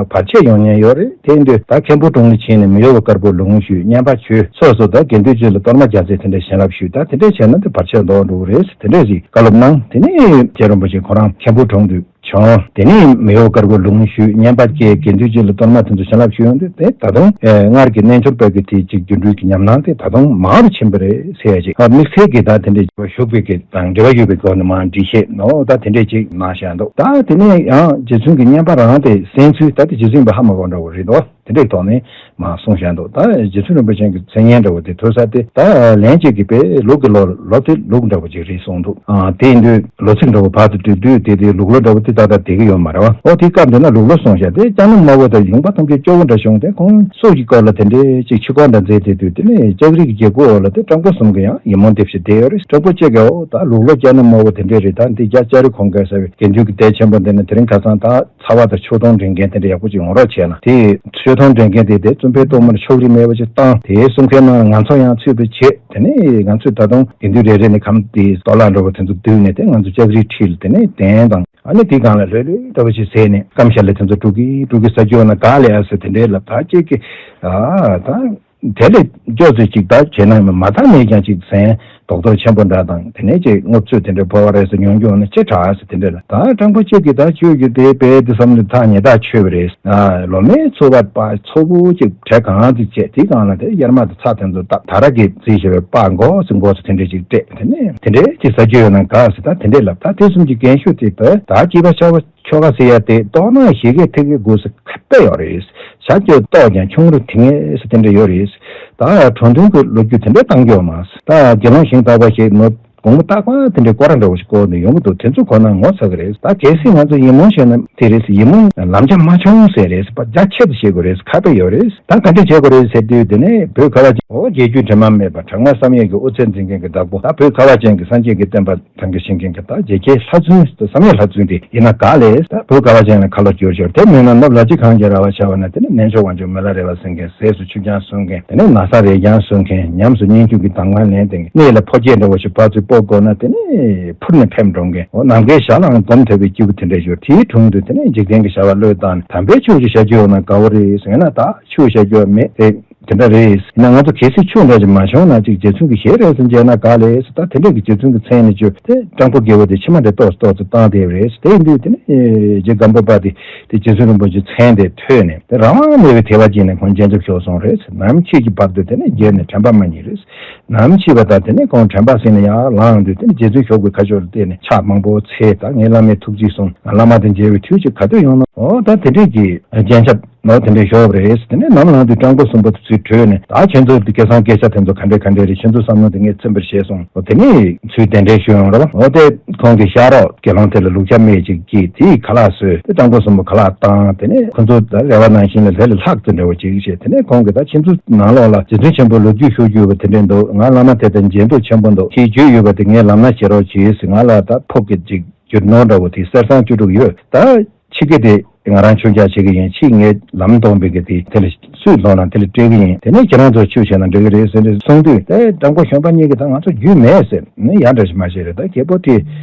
བར་ཆད་ཡོང་ཉེན་ཡོད་རེད། དེ་ཡིན་དུས་ད་མཁན་པོ་གྲོང་ལ་ཕྱིན་ནས་མི་གཡོ་བའི་དཀར་པོ་ལུང་ཞུས། བསྙེན་པ་བྱོས། སོ་སོ་ད་དགེ་འདུན་ཅིག་ལ་གཏོར་མ་རྒྱག་ཚད་དེ་འདྲ་བྱིན་རླབས་ཞུས། ད་དེ་འདྲ་བྱས་ན་དེ་བར་ཆད་ཟློག་འགྲོ་གི་རེད་ཟེར་དེ་འདྲ་ཞིག་བཀའ་སློབ་གནང་། དེ་ནས་རྗེ་རིན་པོ་ཆེ་ཁོ་རང་མཁན་པོ་གྲོང་དུ་བྱོན། དེ་ནས་མི་གཡོ་བའི་དཀར་པོ་ལུང་ཞུས། བསྙེན་པ་བསྐྱལ། དགེ་འདུན་ཅིག་ལ་གཏོར་མ་དེ་ཚོ་བྱིན་རླབས་ཞུས་ཡོང་དུས། དེ་ད་དུང་ཨེ་སྔར་གྱི་རྣལ་འབྱོར་པ་གི་དེ་ཅིག་སྒྱུ་འཕྲུལ་གྱི་ཉམས་སྣང་དེ་ད་དུང་མང་རུ་ཕྱིན་པ་རེད་ཟེར་ཡ་ཅིག། ཨ་དམིགས་བསལ་གྱི་ད་དེ་འདྲས་ཞུགས་པའི་གི་དང་འབྲེལ་བ་ཡོད་པའི་སྐོར་ནས་མར་འགྲེལ་བཤད་ནོ་ད་དེ་འདྲས་ཅིག་གནང་བཞག་འདུག། ད་དེ་ནས་ཡང་རྗེ་བཙུན་གྱི་བསྙེན་པ་རང་དེ་གསན་ཚུལ་ད་དེ་རྗེ་བཙུན་པ་ཧ་མ་གོ་འདྲ་བོ་རེད་འདུག། དེ་འདྲའི་ཐོག་ནས་མར་གསུངས་བཞག་འདུག། ད་རྗེ་བཙུན་རིན་པོ་ཆེ་གི་མཚན་སྙན་འདྲ་བོ་དེ་ཐོས་ས་དེ། ད་ལན་གཅིག་གི་དཔེ་ལུག་གི་ལོ་ལོ་དེ་ལུག་འདྲ་བོ་ཅིག་རེད་གསུངས་འདུག། ཨ་དེ་ཡིན་དུས་ལོ་ཚིགས་འདྲ་བོ་བར་དུ་བསྡུས་བསྡུས་དེ་དེ་ལུག་ལོ་འདྲ་བོ་དེ་ཏག་ཏག་བསྡད་ཀྱི་ཡོད་མ་རེད་བ། འོ་དེ་སྐབས་འདི་ན་ལུག་ལོ་གསུངས་བཞག། དེ་ལྕགས་ནག་དམར་པོ་དང་ལུང་པ་ཐམས་ཅད་སྐྱོ་བོ་འདྲ་བྱུང་སྟེ། ཁོང་སྲོག་གི་སྐོར་ལ་དེ་འདྲའི་ཅིག་འཆི་སྐོར་འདྲ་མཛད་དེ་དུས། དེ་ནས་ལྕགས་རི་གི་རྒྱལ་སྒོ་འོག་ལ་དེ་སྤྲང་པོ་གསུམ་གྱིས་ཡང་ཡིད་སྨོན་འདེབས་ཤིང་བསྡད་ཡོད་རེད། སྤྲང་པོ་གཅིག་གིས་འོ་ད་ལུག་ལོ་ལྕགས་ནག་དམར་པོ་དེ་འདྲས་རེད། ད་འདི་རྒྱ་ལྕགས་རི་གོང་ཁེ་ཟེར་བའི་དགེ་འདུན་གྱི་སྡེ་ཆེན་པོ་འདི་ནས་དེ་རིང་ཁ་སང་ད་ཚ་བ་དང་ཆུ་དོང་འདྲེན་མཁན་དེ་འདྲ་ཡག་པོ་ཅིག་ཡོང་རོགས་བྱས་ན། དེ་ཆུ་ ཐུགས་མཐོང་འདོན་མཁན་དེ་དེ་བཙུན་པའི་གཏོར་མར་ཕྱོགས་རིས་མེད་པ་ཅིག་བཏང་། དེ་གསུང་མཁན་རྣམས་ང་ཚོ་ཡང་ཚུད་པ་བྱེད། དེ་ནས་ང་ཚོས་ད་དུང་དགེ་འདུན་རེ་རེ་ནས་ཁམས་དེའི་གཏོར་བརླག་འགྲོ་བ་དེ་ཚོ་བསྡུས་ནས་དེ་ང་ཚོ་ལྕགས་རིའི་ཁྲིར་དེ་ནས་གདན་དང་། ཨ་ནི་དེའི་སྒང་ལ་ལྷོད་ལྷོད་འདྲ་བ་ཞིག་ཟས་ནས་སྐམ་ཤ་ལ་དེ་ཚོ་འབྲུ་གི་འབྲུ་གི་ཟ་རྒྱུ་ཡོད་ན་དགའ་ལས་ཨ་ཟེར་དེ་འདྲའི་ལབ། ད་ཅིག་གི་ཨ་ད་དེ་ལས་སྐྱོ་ཚོད་ཅིག་ད་བྱས་ན་མ་ད་མེད་ཀྱང་ཅིག་ཟན་རྡོག་རྡོག་ཆེན་པོ་འདྲ་དང་དེ་ནས་ཅིག་རྔུབ་ཚོད་དེ་འདྲ་ཕོ་བ་རེ་ཟ་ཉོ་རྒྱུ་ཡོད་ན་ཅི་དྲག་ཟེར་དེ་འདྲ་ལ། ད་སྤྲང་པོ་གཅིག་གིས་ད་ཁྱོད་ཀྱི་དེ་དཔེ་དེ་བསམ་ནས་ད་ཉེས་ཐག་ཆོད་པ་རེད། ཨ་ལོ་མའི་ཚོ་བ་པ་ཚོ་བོ་ཅིག་བྲེ་གང་ཅིག་བྱས། དེའི་སྒང་ལ་དེ་གཡར་མ་དང་ཚྭ་དེ་ཚོ་ད་ད་ར་གི་རྩིས་བྱས་པའི་པགས་མགོ་ཟིན་མགོ་ཚོ་དེ་འདྲས་ཅིག་སྤྲད། དེ་ནས་དེ་འདྲས་ཅིག་ཟ་རྒྱུ་ཡོད་ན་དགའ་ཟེར། ད་དེ་འདྲས་ལབ། ད་དེ་གསུམ་གྱི་རྒན་ཤོས་དེ་ད་ད་སྐྱིད་པ་ཆགས་པ་ཆོ་ག་ཟེར་ཡ་དེ་ལྟོགས་ན་ཞེ་གི་ཐིག་གི་དགོས་ས་ཁ་པས་ཡོད་རེད། ཤ་སྐྱོ་ལྟོགས་ཀྱང་ཆུང་རུ་དེ་ངེས་ཟེར་དེ་འདྲ་ཡོད་རེད། ད་གྲོང་དོན་གྱི་ལོ་རྒྱུས་དེ་འདྲ་བཏང་རྒྱུ་མ་ཟད། ད་དགེ་སློང་ཞིང་དག་པ་ཞིག་ནོ་དགོང་མོ་རྟག་པར་དེ་འདྲའི་སྐོར་ར་འདྲ་བོ་ཞིག་བསྐོར་ནས་ཡོང་གི་འདུག་དེ་ཚོ་གོ་ན་ངོ་ཚ་གི་རེད། ད་གལ་སྲིད་ང་ཚོ་ཡིད་སྨོན་བྱས་ན་དེ་རེད། ཡིད་སྨོན་ལམ་རྒྱགས་མ་བྱུང་ཟེར་རེད། པ་རྒྱ་ཆེ་དུ་བྱེད་དགོས་རེད། ཁ་པས་ཡོད་རེད། ད་ག་འདྲ་བྱེད་དགོས་རེད་ཟེར་དུས་དེ་ནས་བོད་ཁ་བ་ཅན་འོ་བརྒྱད་རྒྱུད་དྲི་མ་མེད་པ་དྲང་སྔགས་བསམ་ཡས་ཀྱི་དབུ་རྩེ་འཛིན་མཁན་གྱི་བདག་པོ། ད་བོད་ཁ་བ་ཅན་གྱི་སངས་རྒྱས་ཀྱི་བསྟན་པ་ཐང་གི་ཤིང་མཁན་གྱི་ད་རྗེ་ཁྱེད་ལྷ་བཙུན་བསམ་ཡས་ལྷ་བཙུན་དེ་ཡིན་ན་དགའ་ལས། ད་བོད་ཁ་བ་ཅན་ལ་ཁ་ལོ་བསྒྱུར་ཞོར་དེ་མིན་ན་ནོར་ལ་ཅི་གང་རྒྱ་ར་བ་བྱ་བ་ན་དེ་ནི་ནན་ཆོག་དབང་ཆོག་མི་ལ་རེ་བ་སེང་མཁན་ཟས་སུ་ཆུ་རྐྱང་གསོལ་མཁན་དེ་ནས་ན་ས་རེ་རྐྱང་གསོལ་མཁན་ཉམས་སུ་སྙན་བརྒྱུད་ཀྱི་གདམས་ངག་ལན་དེ་གནས་ལ་ཕོ་སྐྱེས་འདྲ་བོ་ཞིག་ཕར་ཚུར་སྤོ་དགོས་ན་དེ་ནི་འཕུར་ནས་ཕེབས་འགྲོ་མཁན་འོ་ནམ་མཁའི་ཞལ་ལའང་སྒོམ་ཐུབ་པའི་སྐྱེས་བུ་དེ་འདྲ་ཞོར་དེའི་དྲུང་དུ་དེ་ནི་འཇིག་རྟེན་གྱི་བྱ་བ་བློས་བཏང་ནས་དམ་པའི་ཆོས་ཤིག་བྱ་རྒྱུ་ཡོད་ན་དགའ་བོ་རེད་ཟེར་ན་ད་ཆོས་བྱ་རྒྱུ་མེད་དེ། དེ་འདྲ་རེད། ཡིན་ན་ང་ཚོ་གལ་སྲིད་ཆོས་འདྲ་ཅིག་མ་བྱུང་ན་ཅིག་རྗེ་བཙུན་གྱི་ཞལ་རས་སུ་མཇལ་ན་དགའ་ལས་ཟེར། ད་དེ་འདྲ་གི་རྗེ་བཙུན་གྱི་མཚན་ནས་བརྗོད་དེ་སྤྲང་པོ་དགེ་བ་དེ་ཕྱི་མ་འདྲ་ཏོག་ཙམ་ཏོག་ཙམ་བཏང་བསྡད་པ་རེད། དེ་ཡིན་དུས་དེ་ནས་རྗེ་སྒམ་པོ་པ་དེ་དེ་རྗེ་བཙུན་རིན་པོ་ཆེའི་མཚན་དེ་ཐོས་ནས་དེ་རང་དབང་མེད་པའི་དད་པ་སྐྱེས་ནས་ཁོང་སྤྱན་ཆབ་ཤོར་སོང་རེད། ནམ་འཆི་གི་བར་དུ་དེ་ནས་རྒྱལ་ནས་དྲན་པ་མ་རྙེད་རེད། ནམ་འཆི་བ་དང་དེ་ནས་ཁོང་དྲན་པ་ཟིན་ནས་ཡར་ལངས་དུས་དེ་ནས་རྗེ་བཙུན་ཞབས་ཀྱི་ཁ་ཕྱོགས་ལ་བལྟས་ནས་ཕྱག་མང་པོ་འཚལ། ད་ངས་བླ་མའི་ཐུགས་རྗེས་བཟུང་། བླ་མ་དང་མཇལ་བའི་དུས་ཅིག་ག་དུས་ཡོང་ན། འོ་ད་དེ་འདྲས་ཀྱི་སྤྱན་ཆབ་ནོར་དེ་འདྲས་ཤོར་བ་རེད། དེ་ནས་ནམ་ལངས་དུས་སྤྲང་པོ་གསུམ་པོ་དེ་ཚོས་བྲོས་ནས་ད་ཁྱེད་ཚོ་དེ་སྐལ་བཟང་སྐད་ཆ་དེ་ཚོ་ག་འདྲས་ག་འདྲས་རེད། ཁྱེད་ཚོ་བསམ་བློ་དེ་ངས་ཚིམ་པར་བྱས་སོང་། འོ་དེ་ནས་ཚུལ་དེ་འདྲས་ཞུས་ཡོང་ར་བ། འོ་དེ་ཁོང་གི་ཤག་རོགས་དགེ་སློང་དེ་ལ་ལུག་ཤ་སྨྲས་ཅིག་གིས་དེའི་ཁ་ལག་བཟོས་ཏེ་སྤྲང་པོ་གསུམ་པོ་ཁ་ལག་བཏང་། དེ་ནས་ཁོ་ཚོ་ད་རེ་བ་ནང་བཞིན་ལ་ལྷ་ལ་ལྷག་ཙམ་འདྲ་བོ་ཅིག་བྱས། དེ་ནས་ཁོང་གིས་ད་ཁྱེད་ཚོ་ནང་ལོགས་ལ་རྗེ་བཙུན་ཆེན་པོ་ལོ་རྒྱུས་ཤོད་རྒྱུ་བ་དེ་འདྲས་འདུག་ང་བླ་མ་དེ་དང་མཇལ་འདོད་ཆེན་པོ་འདུག་ཁྱེད་རྒྱུས་ཡོད་པ་དེ་ངས་ལམ་སྣ་བྱེད་རོགས་གྱིས་ཟེར། ང་ལ་ད་ཕོག་གི་ཅིག་རྒྱུ་ནོར་འདྲ་བོ་དེ་གསེར་སྲང་བཅུ་དྲུག་ཡོད། ད་ཕྱི་གི་དེ་ང་རང་ཆུང་ཆུང་བྱེད་ཀྱི་ཡིན། ཕྱི་ངས་ལམ་སྟོན་པའི་གི་དེ་དེ་ལ་སུས་ལོག་ན་དེ་ལ་སྤྲད་ཀྱི་ཡིན། དེ་ནས་ཁྱེད་རང་ཚོ་ཆུ་བྱས་ན་འགྲིག་གི་རེད་ཟེར་ནས་གསུངས་དུས་དེ་སྤྲང་པོ་གཞོན་པ་གཉིས་ཀྱིས་ད་ང་ཚོ་རྒྱུས་མེད་ཟེར་ནས་ཡ་འདྲ་ཞིག་མ་བྱས་རེད། ད་རྒད་པོ་དེ་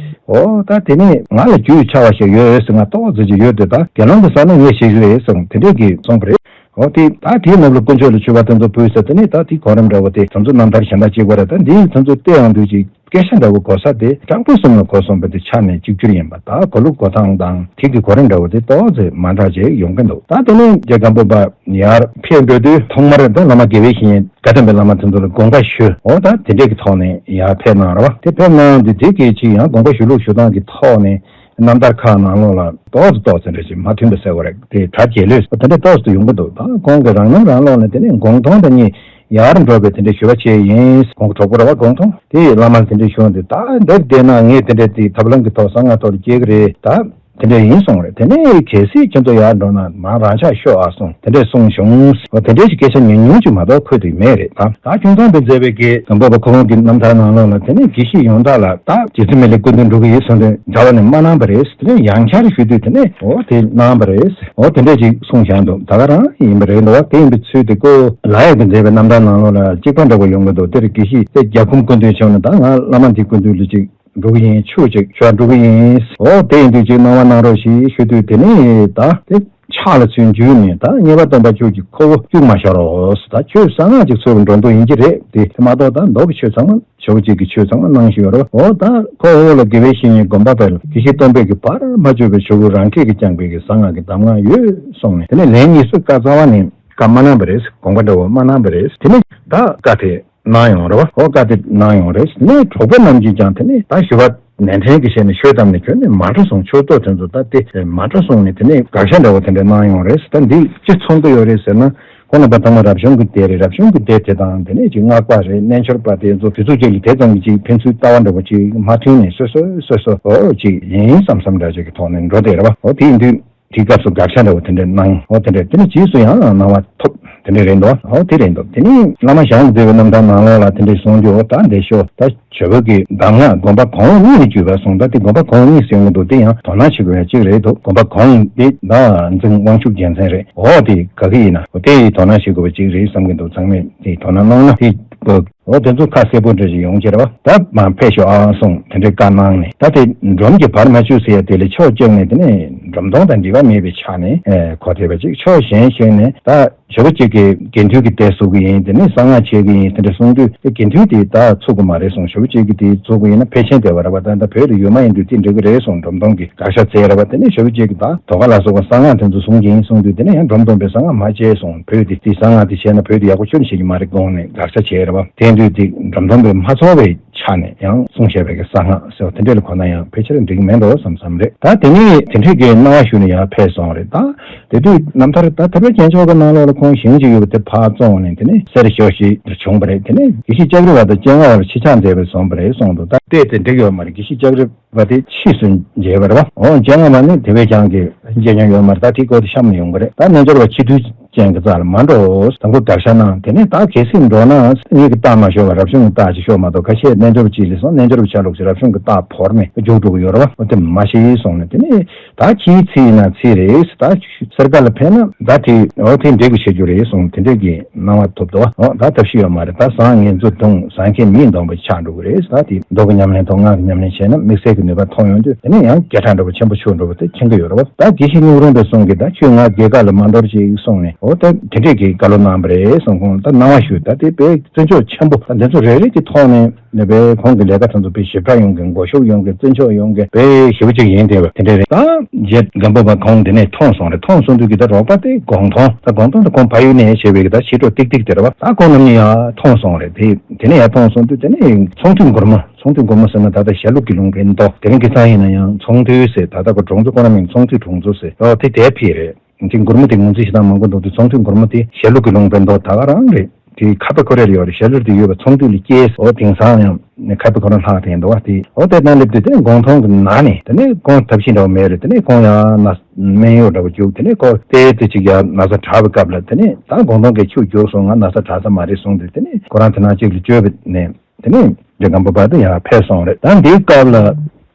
འོ་ད་དེ་ནས་ང་ལ་རྒྱུས་ཆེ་བ་ཞིག་ཡོད་ཟེར། ང་ཏོག་ཙམ་ཅིག་ཡོད་དེ་ད་དགེ་སློང་གི་ས་ན་ངས་བྱེད་ཀྱི་རེད་ཟེར་དེ་འདྲས་ཀྱིས་གསུངས་པ་རེད། འོ་དེ་ད་དེའི་ནང་ལ་དཀོན་མཆོག་ལ་མཆོད་པ་དེ་ཚོ་ཕུལ་ཟེར། དེ་ནས་ད་དེ་གོ་རིམ་འདྲ་བོ་དེ་ཚོ་ཚོ་རྣམ་ཐར་གཞན་དག་གཅིག་པ་རེད། ད་འདིའི་ཚོ་ཚོ་བལྟས་ཡོང་དུས་ཅིག་སྐད་ཆ་འདྲ་བོ་གོ་ས་དེ་སྤྲང་པོ་གསུམ་ལ་གོ་སོང་བ་དེ་ཆ་ནས་གཅིག་གྱུར་ཡིན་པ། ད་གོ་ལུགས་གོ་སྟངས་དང་དེ་གི་གོ་རིམ་འདྲ་བོ་དེ་ཏོག་ཙམ་མ་འདྲ་ཅིག་ཡོང་གི་འདུག་ད་དེ་ནས་རྗེ་སྒམ་པོ་པ་ཡར་ཕེབས་འགྲོ་དུས་ཐོག་མར་ད་བླ་མ་དགེ་བའི་བཤེས་གཉེན་དགའ་ལྡན་པའི་བླ་མ་དེ་ཚོ་ལ་དགོངས་པ་ཞུ། འོ་ད་དེ་འདྲས་ཀྱི་ཐོག་ནས་ཡར་ཕེབས་གནང་ར་བ། དེ་ཕེབས་གནང་དུས་དེ་གི་ཅིག་ཡང་དགོངས་པ་ཞུ་ལུགས་ཞུ་སྟངས་ཀྱི་ཐོག་ནས་རྣམ་ཐར་ཁག་ནང་ལོགས་ལ་ཏོག་ཙམ་ཏོག་ཙམ་འདྲ་ཅིག་མ་མཐུན་པ་ཟེར་བ་རེད། དེ་གྲ་རྒྱས་ལོས་དེ་འདྲས་ཏོག་ཙམ་ཡོང་གི་འདུག་ད་ཁོང་གི་རང་རྣམ་རང་ལོགས་ནས་དེ་ནས་དགོངས་མཐོང་དང་གཉིས། ཡར་འགྲོ་བའི་དེ་འདྲའི་ཞུ་བ་བྱས་ཡིན། ཁོང་གི་གྲོགས་པོ་ར་བ་དགོངས་མཐོང་དེ་བླ་མར་དེ་འདྲའི་ཞུ་བ་འདི་ད་འདིར་བསྡད་ན་ངས་དེ་འདྲའི་དེ་ཐབས་ལམ་གྱི་ཐོག་གསང་སྔགས་ཐོག་ལ་སྐྱེལ་གི་རེད། ད་དེ་འདྲ་ཡིན་གསུངས་རེད། དེ་ནས་གལ་སྲིད་ཁྱེད་ཚོ་ཡར་འགྲོ་ན་མར་རང་ཕྱག་ཤོག་ཨ་གསུངས། དེ་འདྲས་གསུངས་བྱུང་། འོ་དེ་འདྲའི་ཞིག་སྐད་ཆ་ཉུང་ཉུང་ཅིག་མ་གཏོགས་འཁོད་དུ་མེད་རེད། ད་ད་ཁྱུང་ཚང་དུ་མཛད་པའི་དགེ་སྒམ་པོ་པ་ཁོ་རང་གི་རྣམ་ཐར་ནང་ལོགས་ལ་དེ་ནས་དགེ་བཤེས་ཡོངས་གྲགས་ལ་ད་རྗེ་བཙུན་མི་ལས་སྐུ་མདུན་འགྲོ་གི་ཡིན་གསུངས་དོན་མཇལ་བ་ནས་མ་གནང་པ་རེད། དེ་ནས་ཡང་བསྐྱར་ཞུས་དུས་དེ་ནས་འོ་དེ་གནང་བ་རེད། འོ་དེ་འདྲས་ཅིག་གསུངས་བཞག་འདུག་ད་ག་རང་ཡིན་པ་རེད་འདུག་དེ་ཡིན་པའི་ཚུལ་དེ་ཀོ་ལ་ཡག་གི་མཛད་པའི་རྣམ་ཐར་ནང་ལོགས་ལ་གཅིག་པ་འདྲ་བོ་ཡོང་གི་འདུག་དེར་དགེ་བཤེས་དེ་རྒྱ་ཁུམ་སྐུ་མདུན་ཆེན་ན་ད་ང་བླ་མ་འདི་སྐུ་མདུན་ལ་ཅིག་འགྲོ་གི་ཡིན། ཆོས་ཅིག་ཞུ་བ་འགྲོ་གི་ཡིན། འོ་དེ་ཡིན་དུས་ཅིག་གནང་བ་གནང་རོགས་ཞེས་ཞུ་དུས་དེ་ནས་ད་དེ་ཕྱག་ལ་ཚུར་འཇུས་ནས་ད་རྙེད་པ་སྟོན་པ་ཁྱོད་ཀྱི་ཁོ་བོ་སྐྱུག་མ་ཤོར་རོགས། ད་ཁྱོད་གསང་སྔགས་ཅིག་འཚོལ་བར་འགྲོ་འདོད་ཡིན་གྱི་རེད། དེ་མ་གཏོགས་ད་མདོ་གི་ཆོས་ཚང་མ་ཇོ་བོ་རྗེ་གི་ཆོས་ཚང་མ་གནང་བཞིན་ཡོད་རེད། འོ་ད་ཁོ་འོ་ལ་དགེ་བའི་བཤེས་གཉེན་དགོན་པ་དེར་དགེ་བཤེས་སྟོན་པས་ཀྱི་བར་མ་ཆོད་པའི་ཇོ་བོ་རང་སྐད་ཀྱིས་བསྐྱངས་པའི་གི་གསང་སྔགས་ཀྱི་གདམས་ངག་ཡོད་གསུངས་ནས་དེ་ནས་ལན་གཉིས་སུ་བཀའ་སྩལ་བ་ནས་བཀའ་མ་གནང་བ་རེད། དགོངས་པ་འདྲ་བོ་མ་གནང་བ་རེད། དེ་ནས་ད་བཀའ་དེ་གནང་ཡོང་རེད་བ། འོ་བཀའ་དེ་གནང་ཡོང་རེད། དེ་ནས་གྲོགས་པོ་རྣམས་ཀྱིས་ཀྱང་དེ་ནས་ད་ཞུ་བ་ནན་ཏན་གྱི་ཞལ་ནས་ཤོད་དམ་ནས་ཁྱོད་ནས་མ་འགྲོ་སོང་། ཆོས་ཐོག་དེ་ཚོ་ད་དེ་མ་འགྲོ་སོང་ནས་དེ་ནས་དགག་བྱ་འདྲ་བོ་དེ་འདྲ་གནང་ཡོང་རེད། ད་འདི་ཅི་མཚོན་གྱི་ཡོད་རེད་ཟེར་ན། ཁོང་རྣམ་པ་ཚང་མ་རབ་བྱུང་གི་སྡེ་རེད། རབ་བྱུང་གི་སྡེ་དེ་དང་དེ་ནས་ཅིག་སྔགས་པ་རེད། རྣལ་འབྱོར་པ་དེ་ཚོ་དེ་ཚོ་ཅིག་ལ་དེ་ཙམ་གྱི་ཅིག་ཕན་ཚུན་ལྟ་བ་འདྲ་བོ་ཅིག་མ་མཐུན་ནས་སོ་སོ་སོ་སོ་འོ་ཅིག་ཡིན་བསམ་བསམ་འདྲ་ཅིག་གི་ཐོག་ནས་འགྲོ་བསྡད་རེད་བ། འོ་དེ་ཡིན་དུས་དེའི་སྐབས་སུ་དགག་བྱ་འདྲ་བོ་དེ་འདྲ་གནང་། འོ་དེ་འདྲ་དེ་ནས་རྗེས་སུ་ཡང་གནང་བ་ཐོབ། དེ་འདྲ་རེད་འདུག་ཨོ་དེ་རེད་འདུག་དེ་ནི་བླ་མ་ཞང་གིས་མཛད་པའི་རྣམ་ཐར་ནང་ལོགས་ལ་དེ་འདྲ་གསུངས་རྒྱུ། ཨོ་ད་འདི་ཤོ་ད་ཇོ་བོ་གི་གདམས་ངག་དགོན་པ་གོང་འོག་གཉིས་ལ་བརྒྱུད་པ་གསུངས། ད་དེ་དགོན་པ་གོང་འོག་གཉིས་ཟེར་ཡོང་གི་འདུག་དེ་ཡང་དོ་སྣང་བྱེད་དགོས་ཡ་གཅིག་རེད་འདུག་དགོན་པ་གོང་འོག་དེ་ད་འཛིན་དབང་ཕྱུག་རྒྱལ་མཚན་རེད། ཨོ་དེ་ག་གི་ཡིན་ན་ཨོ་དེ་དོ་སྣང་བྱེད་དགོས་པ་གཅིག་རེད་བསམ་གི་འདུག་ཚང་མས་དེ་དོ་སྣང་གནང་ན་དེ་ཨོ་དེ་ཚོ་ཁ་གསལ་པོ་འདྲ་ཞིག་ཡོང་གི་རེད་བ། ད་མར་ཕེབས་ཤོག་ཨ་གསུངས་དེ་འདྲའི་བཀའ་གནང་ནས། ད་དེ་འབྲོམ་གྱི་བར་མ་ཆོད་ཟེར་ཡ་དེ་ལས་ཕྱོགས་བཅུ་ནས་དེ་ནས་འབྲོམ་སྟོན་དང་འབྲེལ་བ་མེད་པའི་ཆ་ནས་ཨེ་གོ་ཐེབས་པ་ཅིག་ཕྱོགས་གཞན་ཞིག་ནས་ད་ཇོ་བོ་གཅིག་གིས་དགེ་འདུན་གྱི་སྡེ་བཙུགས་ཀྱི་ཡིན། དེ་ནས་གསང་སྔགས་འཆད་ཀྱི་ཡིན་དེ་འདྲ་གསུངས་དུས་དེ་དགེ་འདུན་དེ་ད་ཚུགས་ཀྱི་མ་རེད་གསུངས། ཇོ་བོ་གཅིག་གིས་དེ་བཙུགས་ཀྱི་ཡིན་ན་ཕལ་ཆེར་བདེ་བ་རེད་བ། ད་ད་བོད་དུ་ཡོད་མ་ཡིན་དུས་དེ་འགྲིག་གི་རེད་གསུངས། འབྲོམ་སྟོན་གྱིས་དགག་བཞག་བྱས་རེད་བ། དེ་ནས་ཇོ་བོ་གཅིག་གིས་ད་དོ་ག་ལ་སོགས་པ་གསང་སྔགས་དེ་ཚོ་བཟུང་གི་ཡིན་གསུངས་དུས་དེ་ནས་ཡང་འབྲོམ་སྟོན་པས་གསང་སྔགས་མ་བྱས་གསུངས། བོད་དེ་དེ་གསང་སྔགས་དེ་བྱས་ན་བོད་དེ་ཡག་པོ་ཁྱོན་ནས་བྱེད་ཀྱི་མ་རེད་དགོངས་ནས་དགག་བཞག་བྱས་རེད་བ། དེ་དུས་དེ་འབྲོམ་སྟོན་པས་མ་ཚོར་བའི་ཆ་ནས་ཡང་གསུངས་བཞག་པའི་གི་གསང་སྔགས་ཟེར་བ་དེ་འདྲས་ལ་གོ་ན་ཡང་ཕལ་ཆེར་འགྲིག་མེད་འགྲོ་བསམ་བསམ་རེད། ད་དེ་ནས་དེ་འདྲས་ཀྱི་སྣང་བ་ཞུ་ནས་ཡར་ཕེབས་སོང་རེད། ད་དེ་དུས་རྣམ་ཐར་ད་ཐེག་པ་རྒྱལ་མཆོག་གི་ནང་ལོགས་ལ་ཁོང་ཞལ་གྱི་ཡོད་པ་དེ་ཕར་བཙོང་ནས་དེ་ནས་གསེར་ཞོ་ཞིག་བྱུང་བ་རེད། དེ་ནས་དགེ་བཤེས་ལྕགས་རི་བ་དང་སྤྱན་སྔ་བར་ཕྱི་ཕྱག་མཛད་པས་བཟུང་བ་རེད་གསུངས་འདུག་ད་ལྟས་དེ་འགྲིག་ཡོད་མ་རེད། དགེ་བཤེས་ལྕགས་རི་བ་དེ་ཕྱིས་སུ་མཇལ་བ་རེད་བ། འོ་སྤྱན་སྔ་བ་ནི་དེ་བས་ཀྱང་གི་མཇལ་མྱོང་ཡོད་མ་རེད། ད་དེའི་སྐོར་དེ་བཤམས་ནས་ཡོང་གི་རེད། ད་རྣལ་འབྱོར་བ་ཕྱི་དུས་ཅན་གྱི་རྩ་ལ་མ་འགྲོ། དང་པོ་དགག་བཞག་གནང་། དེ་ནས་ད་གལ་སྲིད་འགྲོ་ན་ངེད་ཀྱི་རྟགས་མ་ཤོར་བ་རབ་བྱུང་གི་རྟགས་ཅིག་ཤོར་མ་གཏོགས་ཁ་ཤས་རྣལ་འབྱོར་པ་ཅིག་ལས་སོང་། རྣལ་འབྱོར་པ་ཆ་ལུགས་ཀྱི་རབ་བྱུང་གི་རྟགས་བོར་ནས་རྒྱུགས་འགྲོ་གི་ཡོད་རེད་བ། འོ་དེ་མ་ཤེས་གསུངས་ནས་དེ་ནས་ད་ཁྱིའི་ཚིག་ཡིན་ན་ཚིག་རེད། ད་གསེར་ཁ་ལ་ཕན་ན་ད་དེ་འོ་དེ་འགྲིག་གི་བྱེད་རྒྱུ་རེད་གསུངས། དེ་འདྲས་ཀྱི་སྣང་བ་ཐོབ་འདུག་འོ་ད་ཐབས་ཤེས་ཡོད་མ་རེད། ད་བཟང་ངན་རྫུ་དུང་ཟང་ཁྱེར་མིང་སྟོང་པ་ཆགས་འགྲོ་གི་རེད། ད་དེ་མདོ་གི་ཉམས་ལེན་དང་སྔགས་ཀྱི་ཉམས་ལེན་བྱས་ན་དམིགས་བསལ་གྱི་ནུས་པ་ཐོན་ཡོང་དུས་དེ་ནས་ཡང་སྐད་གྲགས་འདྲ་པོ་ཆེན་པོ་ཆགས་འགྲོ་བ་དེ་མཁྱེན་གྱི་ཡོད་རེད་བ། ད་དགེ་བཤེས་སྙིང་རུས་པས་གསུངས་གི་ད་ཁྱོད་ང་རྒྱལ་ཁ་ལ་མ་འདོར་ཅིག་གསུངས་ནས་འོ་ད་དེ་འདྲས་ཀྱི་བཀའ་སློབ་གནང་བ་རེད་གསུངས། ཁོང་ད་སྣང་བ་ཞུ་ད་དེ་དཔེ་བརྩི་འཇོག་ཆེན་པོ་ད་འདི་ཚོ་རེ་རེ་གི་ཐོག་ནས་ནས་དཔེ་ཁོང་གི་ལས་ཀ་དེ་ཚོ་དཔེ་ཞིབ་ཕྲ་ཡོང་གི་མགོ་མཇུག་ཡོང་གི་བརྩི་འཇོག་ཡོང་གི་དཔེ་ཞེ་པོ་ཅིག་ཡིན་བསྡད་པ་དེ་འདྲས་རེད། ད་རྗེ་སྒམ་པོ་པ་ཁོང་འདི་ནས་མཐོང་སོང་རེད། མཐོང་སོང་དུས་ཀྱི་ད་རོགས་པ་དེ་སྒོང་ཐོང་ད་སྒོང་ཐོང་དེ་ཁོང་ཕ་ཡུལ་ནས་བྱས་པའི་གི་ད་ཕྱི་དྲོ་ཏིག་ཏིག་དེ་རེད་བ། ད་ཁོང་རྣམ་གཉིས་ཡར་མཐོང་སོང་རེད། དེ་དེ་ནས་ཡར་མཐོང་སོང་དུས་དེ་ནས་ཚོང་འདུས་སྒོར་མོ། ཚོང་འདུས་སྒོར་མོ་ཟེར་ན་ད་ལྟ་ཞྭ་ལུ་གི་ལུང་པའི་མདོ་དེ་རིང་ཁ་སང་ཡིན་ན་ཡང་ཚོང་འདུས་ཟེར། ད་ལྟ་ཁོ་གྲོང་ཚོ་ཁོ་རང་མིང་ཚོང་འདུས་གྲོང་ཚོ་ཟེར། ཨོ་དེ་དེ་ཕི་རེད། དེ་སྒོར་མོ་དེ་ངོས་འཛིན་བྱེད་སྟངས་མང་པོ་འདུག་དེ་ཚོང་འདུས་སྒོར་མོ་དེ་ཞྭ་ལུ་གི་ལུང་པའི་མདོ་ད་ག་རང་རེད། དེ་ཁ་པར་ཁོ་རེར་ཡོད་རེད། ཞྭ་ལུ་དེ་ཡོད་པ་ཚོང་འདུས་ལ་སྐྱེས། ཨོ་དེང་སང་ཡང་ཁ་པར་ཁོ་རང་ལྷག་དེ་འདུག་བ། དེ་ཨོ་དེ་ནང་སླེབས་དུས་དེ་སྒོང་ཐོང་གི་ནང་ནས་དེ་ནས་ཁོང་ཐབས་ཤེས་འདྲ་བོ་མེད་རེད། དེ་ནས་ཁོང་ཡང་ན་སྨན་གཡོག་འདྲ་བོ་རྒྱུགས། དེ་ནས་ཁོ་ཏེ་ཏེ་ཅིག་ཡང་ན་ཚ་དྲག་པའི་སྐབས་ལ་དེ་ནས་ད་སྒོང་ཐོང་གིས་ཁྱོད་རྒྱུགས་སོང་། ང་ན་ཚ་དྲག་ས་མ་རེད་གསུངས་དུས་དེ་ནས་ཁོ་རང་དེ་ནང་གཅིག་ལ་བཅོས་པ་ནས་དེ་ནས་རྗེ་སྒམ་པོ་པ་དེ་ཡར་ཕེབས་སོང་རེད། ད་འདིའི་སྐབས་ལ་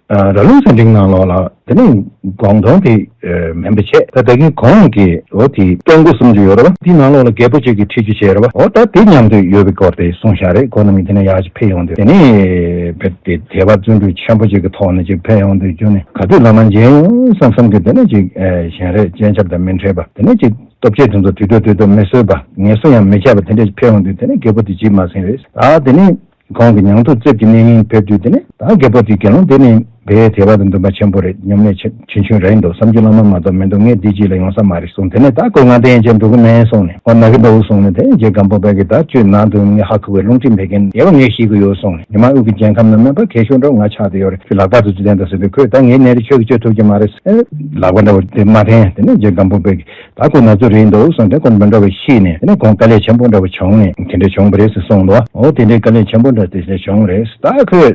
ཨ་ར་ལུང་ཟེར་འབྲིང་ནང་ལོགས་ལ་དེ་ནས་སྒོང་ཐོང་དེ་ཨ་མེད་པ་བྱས། ད་ད་གིན་གོང་གི་འོ་དེ་སྟོན་སྒོ་གསུམ་ཅིག་ཡོད་རེད་བ། དེའི་ནང་ལོགས་ལ་རྒད་པོ་གཅིག་གིས་ཁྲིད་རྒྱུ་བྱས་རེད་བ། འོ་ད་དེ་མཉམ་དུ་ཡོད་པའི་སྐོར་དེ་གསུངས་བཞག་རེད། ཁོང་རྣམ་གཉིས་དེ་ནས་ཡར་ཅིག་ཕེབས་ཡོང་དུས་དེ་ནས་བེད་དེ་དད་པ་བརྩོན་འགྲུས་ཆེན་པོ་ཅིག་གི་ཐོག་ནས་ཅིག་ཕེབས་ཡོང་དུས་རྒྱུ་ནས་ག་དུས་བླ་མ་མཇལ་ཡོང་བསམ་བསམ་གི་དེ་ནས་ཅིག་ཨ་གཞན་རེ་སྤྱན་ཆབ་དང་མི་འཕྲད་པ། དེ་ནས་ཅིག་སྟོབས་ཆེ་དེ་ཚོ་དུས་དུས་དུས་དུས་མི་གསོད་པ་ངལ་གསོ་ཡང་མི་བྱ་བ་དེ་འདྲ་ཕེབས་ཡོང་དུས་དེ་ནས་རྒད་པོ་དེ་ཇི་མ་ཟིན་རེད། ད་དེ་ནས་ཁོང་གི་ཉང་ཐུག་རྩིབས་ཀྱི་གནས་རྙིང་ཕེབས་དུས་དེ་ནས་ད་རྒད་པོ་དེ་དགེ་སློང་དེ་ནས་དཔེ་དད་པ་དང་འདུན་པ་ཆེན་པོ་རེད། ཉམས་ལེན་ཆེ་ཆེ་ཆུང་ཆུང་རེད་འདུག་བསམ་རྒྱུ་བླ་མ་མ་གཏོགས་མི་འདུག་ངས་འདི་ཅིག་ལ་ཡོང་ས་མ་རེད་གསུངས། དེ་ནས་ད་ཁོས་ང་དེ་ཡན་ཆད་འགྲོ་གི་མེད་གསུངས་ནས་ཨོ་ན་གི་འདུག་གསུངས་ནས་དེ་རྗེ་སྒམ་པོ་པ་གིས་ད་ཁྱོད་ན་འདུག་ངས་ཧ་གོ་བའི་རླུང་མཁྲིས་མེད་མཁན་ཡོད་པ་ངས་ཤེས་གི་ཡོད་གསུངས་ནས་ཉི་མ་དབུས་ཀྱི་རྒྱལ་ཁམས་ན་སྨན་པ་མཁས་ཤོས་འདྲ་བོ་ང་ཆགས་བསྡད་ཡོད་རེད། ཁྱོད་ལག་པ་དེ་ཚོ་བསྟན་དང་ཟེར་དུས་ཁོས་ད་ངའི་ནད་རིགས་ཁྱོད་ཀྱིས་བཅོས་ཐུབ་ཀྱི་མ་རེད། ཨེ་ལག་པ་འདྲ་བོ་དེ་མ་འཐེན། དེ་ནས་རྗེ་སྒམ་པོ་པས་ད་ཁོ་ན་ཚོད་རེད་འདུག་གསུངས་ཏེ་ཁོ་མི་འདྲ་བ་ཤེས་ནས་དེ་ནས་ཁོང་དཀའ་ལས་ཆེན་པོ་འདྲ་བོ་བྱུང་ནས་དེ་འདྲ་བྱུང་བ་རེད་ཟེར་གསུངས་འདུག་འོ་དེ་འདྲའི་དཀའ་ལས་ཆེན་པོ་འདྲ་དེ་འདྲ་བྱུང་རེད། ད་ཁོས་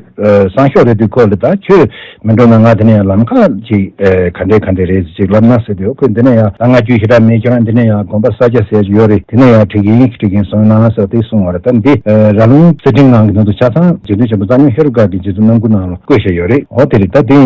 སང་ཞོགས་རེད་དུས་ཁོ་ལ་ད་ཁྱོད་མི་འགྲོ་ན་ང་དེ་ནས་ལམ་ཁ་ཅིག་ག་འདྲས་ག་འདྲས་རེད་ཅིག་ལབ་ན་ཟེར་དུས་ཁོས་འདི་ནས་ཡང་ད་ང་རྒྱུས་ཞེ་དྲག་མེད། ཁྱོད་རང་འདི་ནས་ཡང་དགོན་པ་ས་སྐྱ་ཟེར་ཡོད་རེད། དེ་ནས་ཡང་ཁྲིད་ཀྱི་ཡིན། ཁྲིད་ཀྱི་ཡིན་གསུངས་གནང་ཟེར་དེ་གསུངས་པ་རེད། ད་འདི་ར་ལུང་རྩེ་ཕྲེང་ནང་གི་ནང་དུ་ཆ་ཚང་རྗེ་བཙུན་ཆེན་པོ་རྩ་རྙོག་ཧེ་རུ་ཀ་གི་རྗེ་བཙུན་རྣམ་མགུར་ནང་ལ་བཀོད་བཞག་ཡོད་རེད། འོ་དེ་རེད། ད་དེ་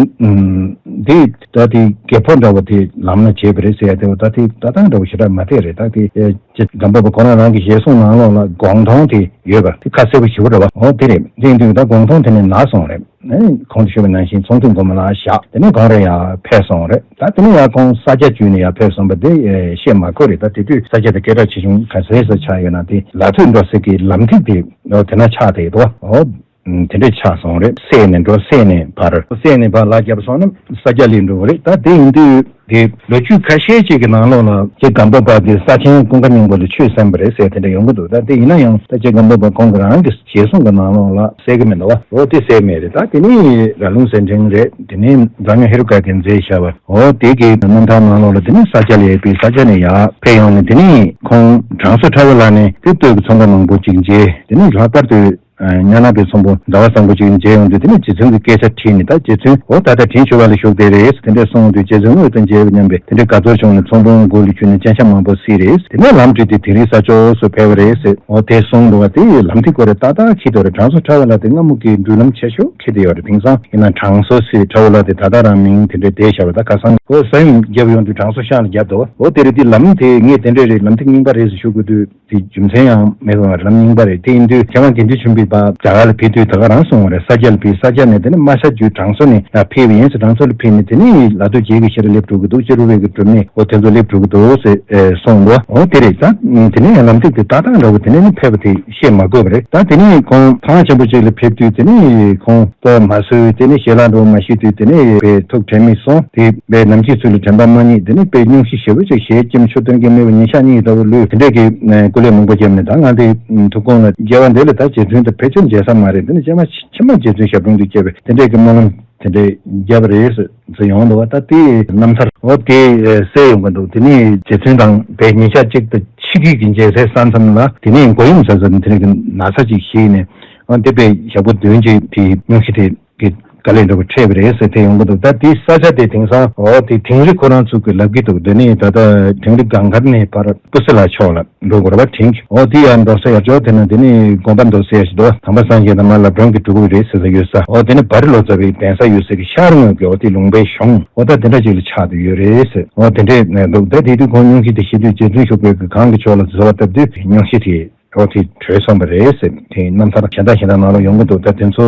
འདི་ད་དེ་རྒད་པོ་འདྲ་བོ་དེ་ལམ་ན་བྱས་པ་རེད་ཟེར་ཡ་དེ་བ་ད་དེ་ལྟ་སྟངས་འདྲ་བོ་ཞེ་དྲག་མ་བདེ་རེད། ད་དེ་ཨེ་ཅེ་སྒམ་པོ་པ་ཁོ་རང་རང་གི་ཞལ་གསུང་ནང་ལོགས་ལ་སྒོང་ཐོང་དེ་ཡོད་པ་དེ་ཁ་གསལ་པོ་ཞེ་པོ་རེད་བ། འོ་དེ་རེད། དེ་ཡིན་དུས་ད་སྒོང་ཐོང་དེ་ནས་ན་སོང་རེད། ཨེ་གོང་དུ་ཞུས་པ་ནང་བཞིན་ཚོང་འདུས་སྒོར་མོ་ལ་བཞག་དེ་ནས་གང་རེ་ཡར་ཕེབས་སོང་རེད། ད་དེ་ནས་ཡར་ཁོང་ས་སྐྱ་བརྒྱུད་ནས་ཡར་ཕེབས་སོང་བ་དེ་ཨེ་བཤད་མ་དགོས་རེད། ད་དེ་དུས་ས་སྐྱ་དེ་སྐད་གྲགས་ཆེ་ཆུང་ག་ཚད་ས་ཆགས་ཡོད་ན་དེ་ལ་ཐོད་འགྲོ་ས་གི་ལམ་ཐིག་དེ་འོ་དེ་ན་ཆགས་བསྡད་འདུག་བ། འོ། དེ་འདྲས་ཆགས་སོང་རེད། སད་ནས་འགྲོ། སད་ནས་ཕར། སད་ནས་ཕར་ལ་རྒྱབ་སོང་ན་ས་སྐྱ་ལ་འགྲོ་གི་རེད། ད་དེ་ཡིན་དུས་དེ་ལོ་རྒྱུས་ཁ་ཤས་ཅིག་གི་ནང་ལོགས་ལ་རྗེ་སྒམ་པོ་པ་དེ་ས་ཆེན་ཀུན་དགའ་སྙིང་པོ་ལ་ཆོས་གསན་པ་རེད་ཟེར་དེ་འདྲ་ཡོང་གི་འདུག་ད་དེ་ཡིན་ན་ཡང་ད་རྗེ་སྒམ་པོ་པ་ཁོང་གི་རང་གི་ཞལ་གསུང་གི་ནང་ལོགས་ལ་གསལ་གི་མི་འདུག་བ། འོ་དེ་གསལ་མེད་རེད། ད་དེ་ནས་ར་ལུང་ཟེར་འབྲིང་རེད། དེ་ནས་རྩ་རྙོག་ཧེ་རུ་ཀ་གི་མཛད་བྱ་བ་འོ་དེ་གི་རྣམ་ཐར་ནང་ལོགས་ལ་དེ་ནས་ས་སྐྱ་ལ་ཡོད་པའི་ས་སྐྱ་ནས་ཡར་ཕེབས་ཡོང་ནས་དེ་ནས་ཁོང་དྲང་སྲོང་ཁྲ་བོ་ལགས་ནས་དེ་སྟོད་ཀྱི་ཚོང་པ་མང་པོ་ཅིག་མཇལ། དེ་ནས་ལྷག་པར་དུ། ཨ་ཉ་ནག་པའི་ཚོང་དཔོན་ཟླ་བ་བཟང་པོ་ཅིག་ནས་མཇལ་ཡོང་དུས་དེ་ནས་རྗེ་བཙུན་གྱི་སྐད་ཆ་དྲིས་ནས། ད་རྗེ་བཙུན་འོ་ད་ལྟ་དྲིན་ཆེ་བ་ལ་བཞུགས་བསྡད་རེད། དེ་འདྲས་གསུངས་དུས་རྗེ་བཙུན་དངོས་དང་མཇལ་བའི་མཉམ་པའི་དེ་འདྲས་དགའ་ཚོར་བྱུང་ནས་ཚོང་དཔོན་མགོ་ལ་འཁྱུད་ནས་སྤྱན་ཆབ་མང་པོ་གཟིགས་རེད། དེ་ནས་ལམ་བསྒྲིགས་ཏེ་དིང་རི་ས་ཕྱོགས་སུ་ཕེབས་པ་རེད་ཟེར། འོ་དེ་གསུངས་འདུག་བ། དེ་ལམ་ཐིག་སྐོར་རེ་ཏག་ཏག་འཁྱེར་འདུག་རེད། དྲང་སྲོང་ཁྲ་བོ་ལགས་དེ་སྔ་མོ་གི་འགྲུལ་ལམ་ཆེ་ཤོས་འཁྱེར་བསྡད་ཡོད་རེད། དེང་སང་ཡིན་ན་དྲང་སྲོང་ཟེར་ཁྲ་བོ་ལགས་དེ་ད་ལྟ་རང་མིང་དེ་འདྲས་བསྡད་བཞག་པ། ད་ཁ་སང་འོ་ས་ཡོམ་བརྒྱབ་ཡོང་དུས་དྲང་སྲོང་ཤང་ལ་བརྒྱབ་འདུག་འོ་དེ་རེད། དེ་ལམ་དེ་ངས་དེ་འདྲས་རེད། ལམ་ཐིག་རྙིང་པ་རེད་ཟེར་ཞུ་དགོས་དུས། དེ་རྒྱུ་མཚན་ཡང་མེད་པ་མ་རེད། ལམ་རྙིང་པ་རེད། དེ་ཡིན་དུས་མཁས་དབང་དགེ་འདུན་ཆོས་འཕེལ་པ་རྒྱ་གར་ལ་ཕེབས་དུས་ད་ག་རང་གསུངས་པ་རེད། ས་སྐྱ་ལ་ཕེབས། ས་སྐྱ་ནས་དེ་ནས་རྨ་བྱ་བརྒྱུད་དྲང་སྲོང་ནས་ཕེབས་པ་ཡིན་ཟེར། དྲང་སྲོང་ལ་ཕེབས་ནས་དེ་ནས་ལ་དྭགས་རྒྱལ་གྱི་ཤེས་རབ་སླེབས་འགྲོ་གི་འདུག་སྤྱི་རུ་བའི་གི་སྒྲུབ་གནས་འོ་དེ་ཚོ་སླེབས་འགྲོ་གི་འདུག་ཟེར་གསུངས་འདུག་འོ་དེ་རེད། ད་དེ་ནས་ལམ་ཐིག་དེ་ཏག་ཏག་འདྲ་བོ་དེ་ནས་ནི་ཕེབས་པ་དེ་བཤད་མ་དགོས་པ་རེད། ད་དེ་ནས་ཁོང་ཐང་ཆེན་པོ་ཅིག་ལ་ཕེབས་དུས་དེ་ནས་ཁོང་ལྟོ་མ་ཟོས། དེ་ནས་ཞལ་ལག་འདྲ་བོ་མ་བཞེས་དུས་དེ་ནས་དཔེ་ཐུགས་དྲན་མེད་སོང་། དེ་དཔེ་ནམ་འཆི་ཚུལ་ལ་དྲན་པ་མ་རྙེད། དེ་ནས་དཔེ་སྙུང་གཞི་ཞེ་པོ་ཅིག་བཞེས། སྐྱེམས་ཆུ་སྟོན་གྱི་མེད་པ་ཉིན་ཞག་གཉིས་ལྟ་བུ་ལུས། དེ་འདྲས་ཀྱི་སྐུ་ལས་མང་པོ་བརྒྱབ་ནས། ད་ང་དེ་ཐུགས་དགོངས་ལ་རྒྱལ་བ་འདི་ལ་ད་རྗེ་བཙུན་དང་ཕལ་ཆེར་མཇལ་ས་མ་རེད། དེ་ནས་ཕྱི་མ་ཕྱི་མ་རྗེ་བཙུན་ཞབས་དྲུང་དུ་སྐྱེས་པའི་དེ་འདྲས་ཀྱི་སྨོན་ལམ་དེ་འདྲས་བརྒྱབ་པ་རེད་ཟེར་ཡོང་འདུག་བ། ད་དེ་རྣམ་ཐར་འོ་དེ་གསལ་ཡོང་གི་འདུག་དེ་ནས་རྗེ་བཙུན་དང་དཔེ་ཉིན་ཞག་གཅིག་དང་ཕྱེད་ཀ་གི་མཇལ་སའི་ས་མཚམས་ལ་དེ་ནས་མགོ་ཡོམ་ཟ་ཟ་ནས་དེ་འདྲས་ཀྱི་ན་ཚ་ཅིག་ཞིག་ནས། འོ་དེ་དཔེ་ཞག་པོ་བདུན་ཅིག་དེ་སྙུང་གཞི་དེ་གི་དཀའ་ལས་འདྲ་པོ་འཕྲད་པ་རེད་ཟེར་དེ་ཡོང་གི་འདུག་ད་དེ་ས་ཆ་དེ་དེང་སང་འོ་དེ་དིང་རི་ཁོ་རང་ཚོ་གི་ལབ་ཀྱི་འདུག་དེ་ནས་ད་ལྟ་དིང་རི་སྒང་དཀར་ནས་ཕར་སྤུ་སི་ལ་ཕྱོགས་ལ་འགྲོ་དགོས་རེད་པ། དེང་འོ་དེ་ཡར་འགྲོ་ས་ཡར་ཕྱོགས་དེ་ན་དེ་ནས་དགོན་པ་འདུག་ཟེར་ཞིག་འདུག་དམ་པ་སངས་རྒྱས་དང་མར་ལམ་སྒྲོན་གྱི་སྤྲུལ་སྐུ་རེད་ཟེར་ས་ཡོད་ས། འོ་དེ་ནས་བ་རི་ལོ་ཙཱ་བའི་གདན་ས་ཡོད་ས་གི་ཤར་ངོས་ཀྱི་འོ་དེ་ལུང་པའི་གཞོང་འོ་ད་དེ་འདྲ་ཅིག་ལ་ཆགས་བསྡད་ཡོད་རེད་ཟེར། འོ་དེ་འདྲས་ནས་འདུག་ད་དེ་དུས་ཁོང་སྙུང་གཞི་དེ་བཞེས་དུས་རྗེ་བཙུན་བཞུགས་པའི་གི་གང་གི་ཕྱོགས་ལ་འཛུལ་བ་སྟབས་དུས་སྙུང་གཞི་དེ་འོ་དེ་བྲོས་སོང་བ་རེད་ཟེར། དེ་རྣམ་ཐར་གཞན་དག་གཞན་དག་ནང་ལ་ཡོང་གི་འདུག་ད་དེ་ཚོ་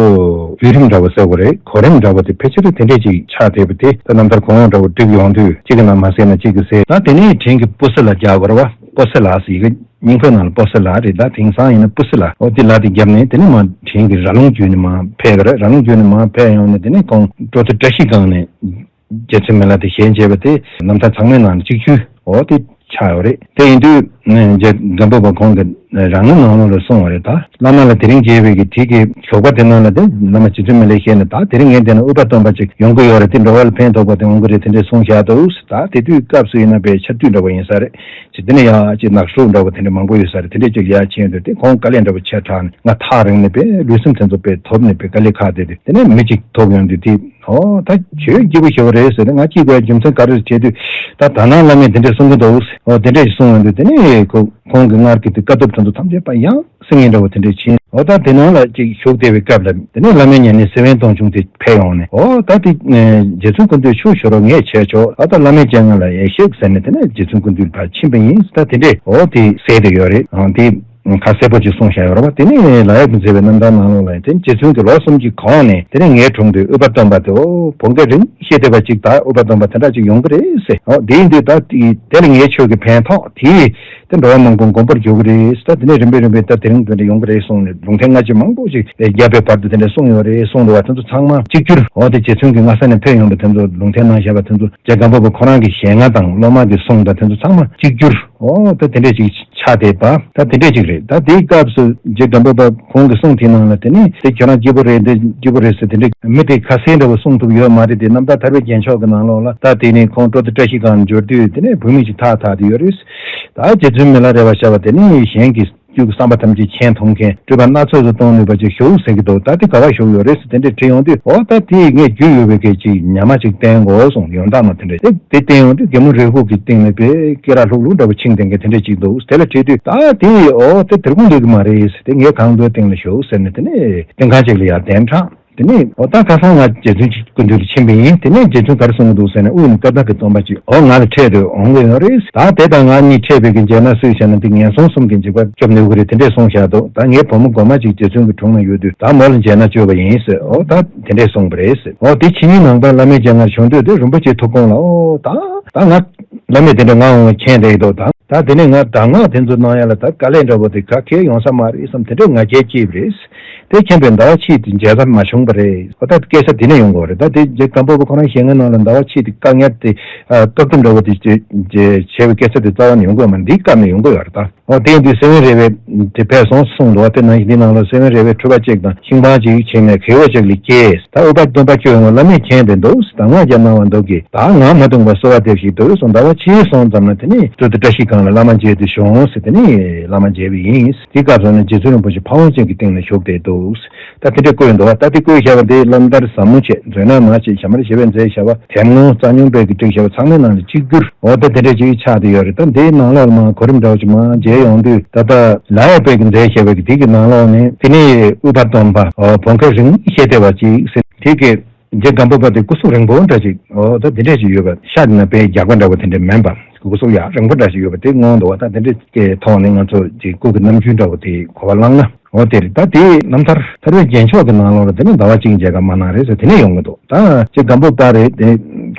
བརྒྱུད་རིམ་འདྲ་བོ་ཟེར་དགོས་རེད། གོ་རིམ་འདྲ་བོ་དེ་ཕལ་ཆེར་དེ་འདྲས་ཅིག་ཆགས་བསྡད་པ་དེ། ད་རྣམ་ཐར་གོང་འོག་འདྲ་བོ་བསྒྲིགས་ཡོང་དུས་གཅིག་གི་ནང་མ་གསལ་ན་གཅིག་གི་གསལ། ད་དེ་ནས་དྲིན་གྱི་སྤུ་སི་ལ་རྒྱག་དགོས་རེད་བ། སྤུ་སི་ལ་ཟེར་ཡི་གེ་རྙིང་པའི་ནང་ལ་སྤུ་སི་ལ་རེད། ད་དེང་སང་ཡིན་ན་སྤུ་སི་ལ། འོ་དེ་ལ་དེ་བརྒྱབ་ནས་དེ་ནས་མར་དྲིན་གྱི་ར་ལུང་བརྒྱུད་ནས་མར་ཕེབས་ཀྱི་རེད། ར་ལུང་བརྒྱུད་ནས་མར་ཕེབས་ཡོང་ནས་དེ་ནས་ཁོང་སྤྲོ་ཚེ་བཀྲ་ཤིས་སྒང་ནས། རྗེ་བཙུན་མི་ལ་དེ་ཞལ་མཇལ་བ་དེ་རྣམ་ཐར་ཚང་མའི་ནང་ནས་གཅིག་གྱུར་འོ་དེ་ཆགས་ཡོད་རེད། དེ་ཡིན་དུས་རྗེ་སྒམ་པོ་པ་ཁོང་གི་རང་ངོས་ནང་ལོགས་ལ་གསུངས་པ་རེད། ད་བླ་མ་ལ་དེ་རིང་མཇལ་བའི་གི་དེ་གི་ཞོགས་པ་དེ་ནང་ལ་དེ་བླ་མ་རྗེ་བཙུན་མི་ལས་བཤད་ནས། ད་དེ་རིང་ངས་འདི་ན་ཨུ་པ་སྟོན་པ་ཅིག་ཡོང་གི་ཡོད་རེད། དེ་འགྲོ་བ་ལ་ཕན་ཐོགས་པ་དེ་འོང་གི་རེད། དེ་འདྲས་གསུངས་བཞག་འདུག་ད་དེ་དུས་སྐབས་སུ་ཡིན་ན་དཔེ་ཆར་དུས་འདྲ་བོ་ཡིན་ས་རེད། ཅིག་དེ་ནས་ཡ་ཅིག་ནག་ཧྲུག་འདྲ་བོ་དེ་འདྲས་མང་པོ་ཡོད་ས་རེད། དེ་འདྲས་ཅིག་ཡ་ཕྱིན་ཡོང་དུས་དེ་ཁོང་དཀའ་ལས་འདྲ་བོ་ཆེ་དྲགས་ནས་ང་ཐག་རིང་ནས་དཔེ་ལུས་སེམས་དེ་ཚོ་དཔེ་ཐོབ་ནས་དཔེ་དཀའ་ལས་ཁག་དེ་དུས་དེ་ནས་མི་ཅིག་ཐོབ་ཡོང་དུས་དེ། ཨོ་ད་ཁྱོད་སྐྱིད་པོ་ཞེ་པོ་རེད་ཟེར་ནས་ང་སྐྱིད་དགོས་རྒྱུ་མཚན་ག་རེ་རེད་བྱས་དུས། ད་ད་ནང་བླ་མས་དེ་འདྲས་གསུང་གི་འདུག་ཨོ་དེ་འདྲས་ཞིག་གསུང་ཡོང་དུས་དེ་ནས་ཁོ་ཁོང་གི་སྔར་གྱི་དེ་དཀའ་ཐུབ་དེ་ཚོ་ཐམས་ཅད་པ་ཡང་སེང་གེ་འདྲ་བོ་དེ་འདྲས་ཕྱིན། ཨོ་ད་དེ་ནང་ལ་ཅིག་བཞུགས་བསྡད་པའི་སྐབས་ལ་དེ་ནས་བླ་མའི་ཉེ་གནས་སེ་བན་སྟོང་ཆུང་དེ་ཕེབས་ཡོང་ནས། ཨོ་ད་དེ་རྗེ་བཙུན་སྐུ་མདུན་ཆུ་ཞོ་རོ་ངས་བྱས་ཆོག་ཨ་ད་བླ་མའི་སྤྱན་སྔ་ལ་ཡེ་ཤེས་ཟེར་ནས་དེ་ནས་རྗེ་བཙུན་སྐུ་མདུན་ཕར་ཕྱིན་པ་ཡིན། ད་དེ་འདྲས་ཨོ་དེ་གསལ་བསྡད་ཡོད་རེད། ཨང་དེ། ཁ་གསལ་པོ་ཅིག་གསུངས་བཞག་ཡོད་རེད་བ། དེ་ནས་ལ་ཡག་གི་མཛད་པའི་རྣམ་ཐར་ནང་ལོགས་ལ་ཡང་དེ་རྗེ་བཙུན་གྱི་ལོ་གསུམ་གྱི་གོང་ནས་དེ་ནས་ངའི་དྲུང་དུ་ཨུ་པ་སྟོན་པ་དེ་ཨོ་བོད་སྐད་རིང་བཤད་བསྡད་པ་ཅིག་ད་ཨུ་པ་སྟོན་པ་དེ་འདྲ་ཅིག་ཡོང་གི་རེད་ཟེར། ཨོ་དེ་ཡིན་དུས་ད་དེ་དེ་ལ་ངའི་ཆོས་ཀྱི་ཕན་ཐོགས་དེ་དེ་འགྲོ་བ་མང་པོ་མགོན་པོར་འགྱུར་གི་རེད། ད་དེ་ནས་རིམ་པས་རིམ་པས་ད་དེ་རིང་དེ་འདྲ་ཡོང་གི་རེད་གསུངས་ནས་ལུང་བསྟན་སྔ་ཕྱི་མང་པོ་ཞིག་བརྒྱབ་པའི་བར་དུ་དེ་འདྲ་གསུངས་ཡོད་རེད་གསུངས་འདུག་བ། དེ་ཚོ་ཚང་མ་གཅིག་གྱུར་ཨོ་དེ་རྗེ་བཙུན་གྱི་སྔ་ས་ནས་ཕེབས་ཡོང་བ་དེ་ཚོ་ལུང་བསྟན་གནང་བཞག་པ་དེ་ཚོ་རྗེ་སྒམ་པོ་པ་ཁོ་རང་གི་ཞལ་སྔ་དང་སློབ་མ་གི་གསུང་དང་དེ་ཚོ་ཚང་མ་གཅིག་གྱུར། ཨོ་ད་དེ་འདྲས་ཅིག་ཆགས་བསྡད་པ་ད་དེ་འདྲས་ཅིག་རེད། ད་དེའི་སྐབས་སུ་རྗེ་སྒམ་པོ་པ་ཁོང་གི་གསུང་དེའི་ནང་ལ་དེ་ནས་དེ་ཁྱོད་རང་སྐྱིད་པོ་རེད། འདི་སྐྱིད་པོ་རེད་ཟེར་དེ་འདྲས་མི་དེ་ཁ་གསལ་འདྲ་བོ་གསུང་ཐུབ་ཡོད་མ་རེད། དེ་རྣམ་ཐར་ཐར་པའི་རྒྱན་མཆོག་གི་ནང་ལོགས་ལ་ད་དེ་ནས་ཁོང་སྤྲོ་བདེ་བཀྲ་ཤིས་སྒང་འབྱོར་དུས་དེ་ནས་བུད་མེད་ཅིག་ཐག་ཐག་དེ་ཡོད་རེད། ད་རྗེ་བཙུན་མི་ལ་རས་པ་ཤ་བ་དེ་ནས་གཞན་གྱི་རྒྱུད་ཀྱི་བསམ་པ་ཐམས་ཅད་མཁྱེན་ཐུབ་མཁན་སྤྲུལ་པ་སྣ་ཚོགས་སུ་གཏོང་ནུས་པ་ཅིག་བཞུགས་ཟེར་གྱི་འདུག་ད་དེ་ག་བ་བཞུགས་ཡོད་རེད་ཟེར་དེ་འདྲས་དྲིས་ཡོང་དུས་ཨོ་ད་དེ་ངས་རྒྱུས་ཡོད་པའི་སྐད་ཅིག་ཉམས་མ་ཅིག་བསྟན་དགོས་གསུངས། ཡོན་བདག་མ་དེ་འདྲས་དེ་དེ་བསྟན་ཡོང་དུས་རྒན་མོ་རེ་ཧུ་གི་སྟེང་ནས་དཔེ་སྐེ་རགས་ལྷུག་ལྷུག་འདྲ་པོ་ཕྱིན་བསྡད་མཁན་དེ་འདྲས་ཅིག་འདུག་དེ་ལ་དྲིས་དུས་ད་དེ་ཨོ་དེ་དེར་ཁུང་འདུག་གི་མ་རེད་ཟེར། དེ་ངའི་ཁང་རྡོའི་སྟེང་ལ་བཞུགས་ཟེར་ནས་དེ་ནས་སྟེང་ཁང་ཅིག་ལ་ཡར་གདན་དྲངས། དེ་ནས་ཨོ་ད་ཁ་སང་ང་རྗེ་བཙུན་གྱི་སྐུ་མདུན་དུ་ཕྱིན་པ་ཡིན། དེ་ནས་རྗེ་བཙུན་ག་རེ་གསུང་གི་འདུག་ཟེར་ནས་དབུས་ནས་བཀའ་བརྡ་གི་སྟོན་པ་ཅིག་ཨོ་ང་ལ་འཕྲད་དུས་འོང་གི་ཡོད་རེད། ད་དེ་དང་ང་གཉིས་འཕྲད་པའི་གི་མཇལ་ན་སུས་བྱས་ན་འདི་ངན་སོང་གསུམ་གྱི་འཇིགས་པ་སྐྱོབ་ནུས་གི་རེད་དེ་འདྲས་གསུངས་བཞག་འདུག་ད་ངའི་བུ་མོ་མགོ་མ་ཅིག་རྗེ་བཙུན་གྱི་དྲུང་ན་ཡོད་དུས་ད་མོ་ལ་མཇལ་ན་བཅོས་པ་ཡིན་ཟེར། ཨོ་ད་དེ་འདྲས་གསུངས་པ་རེད་ཟེར། ཨོ་དེ་ཕྱི་ཉིན་ནངས་པ་བླ་མའི་སྤྱན་སྔར་བྱོན་དུས་དེ་རིན་པོ་ཆེའི་ཐུགས་དགོངས་ལ་ཨོ་ད་ད་ང་བླ་མས་དེ་འདྲ་ང་འོང་བ་མཁྱེན་བསྡད་ཀྱི་འདུག་ད་ད་དེ་ནས་ང་གདམས་ངག་དེ་ཚོ་གནང་ཡ་ལ་ད་དཀའ་ལས་འདྲ་པོ་དེ་ག་གེ་ཡོང་ས་མ་རེད་བསམ་དེ་འདྲས་ང་རྒྱལ་སྐྱེས་པ་རེད། དེ་མཁྱེན་པས་ཟླ་བ་ཕྱེད་དེ་མཇལ་ས་མ་བྱུང་བ་རེད། ཨོ་ད་སྐད་ཆ་དེ་ནས་ཡོང་གི་རེད། ད་དེ་རྗེ་སྒམ་པོ་པ་ཁོ་རང་ཞལ་སྔ་ནང་ལ་ཟླ་བ་ཕྱེད་དེ་བཀག་ཉར་དེ་བཀག་སྡོམ་འདྲ་བོ་དེ་བྱས་པའི་སྐད་ཆ་དེ་རྩ་བ་ནས་ཡོང་གི་ཡོད་མ་རེད། འདིའི་སྐབས་ནས་ཡོང་གི་ཡོད་རེད་ད། ཨོ་དེ་ཡིན་དུས་སེ་བན་རེ་བའི་དེ་ཕེབས་སོང་གསུངས་འདུག་དེ་ནང་བཞིན་འདི་ནང་ལ་སེ་བན་རེ་བའི་ཕྲུ་གུ་གཅིག་དང་ཤིང་པང་གཅིག་བྱས་ནས་གེ་བོ་གཅིག་ལ་སྐྱེས། ད་ཨུ་པ་སྟོན་པ་ཁྱོད་ཡོང་བ་བླ་མས་མཁྱེན་བསྡད་འདུག་གདམས་ངག་ཀྱང་གནང་བ་འདུག་གི་ད་ངག་མ་བཏུང་བར་གསོལ་བ་འདེབས་ཤིག་འདུག་གསུངས། ཟླ་བ་ ཕྱིར་སོང་ཙམ་ན་དེ་ནས་ཏུ་ཏུ་བཀྲ་ཤིས་སྒང་ལ་བླ་མ་མཇལ་དུ་བྱུང་ཟེར། དེ་ནས་བླ་མ་མཇལ་བ་ཡིན། དེ་སྐབས་སུ་ནི་རྗེ་བཙུན་རིན་པོ་ཆེ་ཕ་བོང་ཅན་གྱི་སྟེང་ལ་བཞུགས་ཏེ་འདུག་ད་དེ་འདྲ་བཀོད་འདུག་ད་དེ་བཀོད་བཞག་པ་དེ་བླམ་ཏར་ཟབ་མོ་བྱས། མཛོད་ནག་མ་བྱས། ཞྭ་དམར་ཞེས་པས་མཛད་བཞག་པ། དེབ་ངོ་རྩ་ཉུང་པས་ཀྱིས་བསྒྲིགས་བཞག་པ་ཚང་མའི་ནང་ལ་གཅིག་གྱུར་འོ་ད་དེ་འདྲ་ཅིག་ཆགས་བསྡད་ཡོད་རེད། ད་འདིའི་ནང་ལོགས་ལ་མར་གོ་རིམ་འདྲ་བོ་ཅིག་མར་མཇལ་ཡོང་དུས། ད་ལྟ་ལ་ཡོད་པས་ཀྱིས་མཛད་བཞག་པའི་དེ་གི་ནང་ལོགས་ནས་དེ་ནས་ཨུཏྤལ་སྟོན་པ་འོ་བོང་ཁ་རིང་ཤེས་བདེ་བ་ཅིག་ཟེར། དེ་གི་རྗེ་སྒམ་པོ་པ་དེ་སྐུ་གཟུགས་རིང་པོ་འདྲ་ཅིག་འོ་ད་དེ་འདྲ་ཅིག་ཡོད་པ། ཤ་དེ་ན་དཔེ་རྒྱགས་པ་འདྲ་བོ་དེ་འདྲ་མིན་པ། སྐུ་གཟུགས་ཡང་རིང་པོ་འདྲ་ཞིག་ཡོད་པ་དེ་མངོན་འདུག་བ། ད་དེ་འདྲའི་སྐད་ཐོག་ནས་ང་ཚོ་ཅིག་སྐུ་གི་རྣམ་འགྱུར་འདྲ་བོ་དེ་གོ་བ་བླངས་ན། འོ་དེ་རེད། ད་དེའི་རྣམ་ཐར་ཐར་པའི་རྒྱན་མཆོག་གི་ནང་ལོགས་ལ་དེ་ནི་ཟླ་བ་གཅིག་མཇལ་ཁ་མ་གནང་རེད་ཟེར་དེ་ནས་ཡོང་གི་འདུག་ད་ཅིག་སྒམ་པོ་པ་རེད་དེ།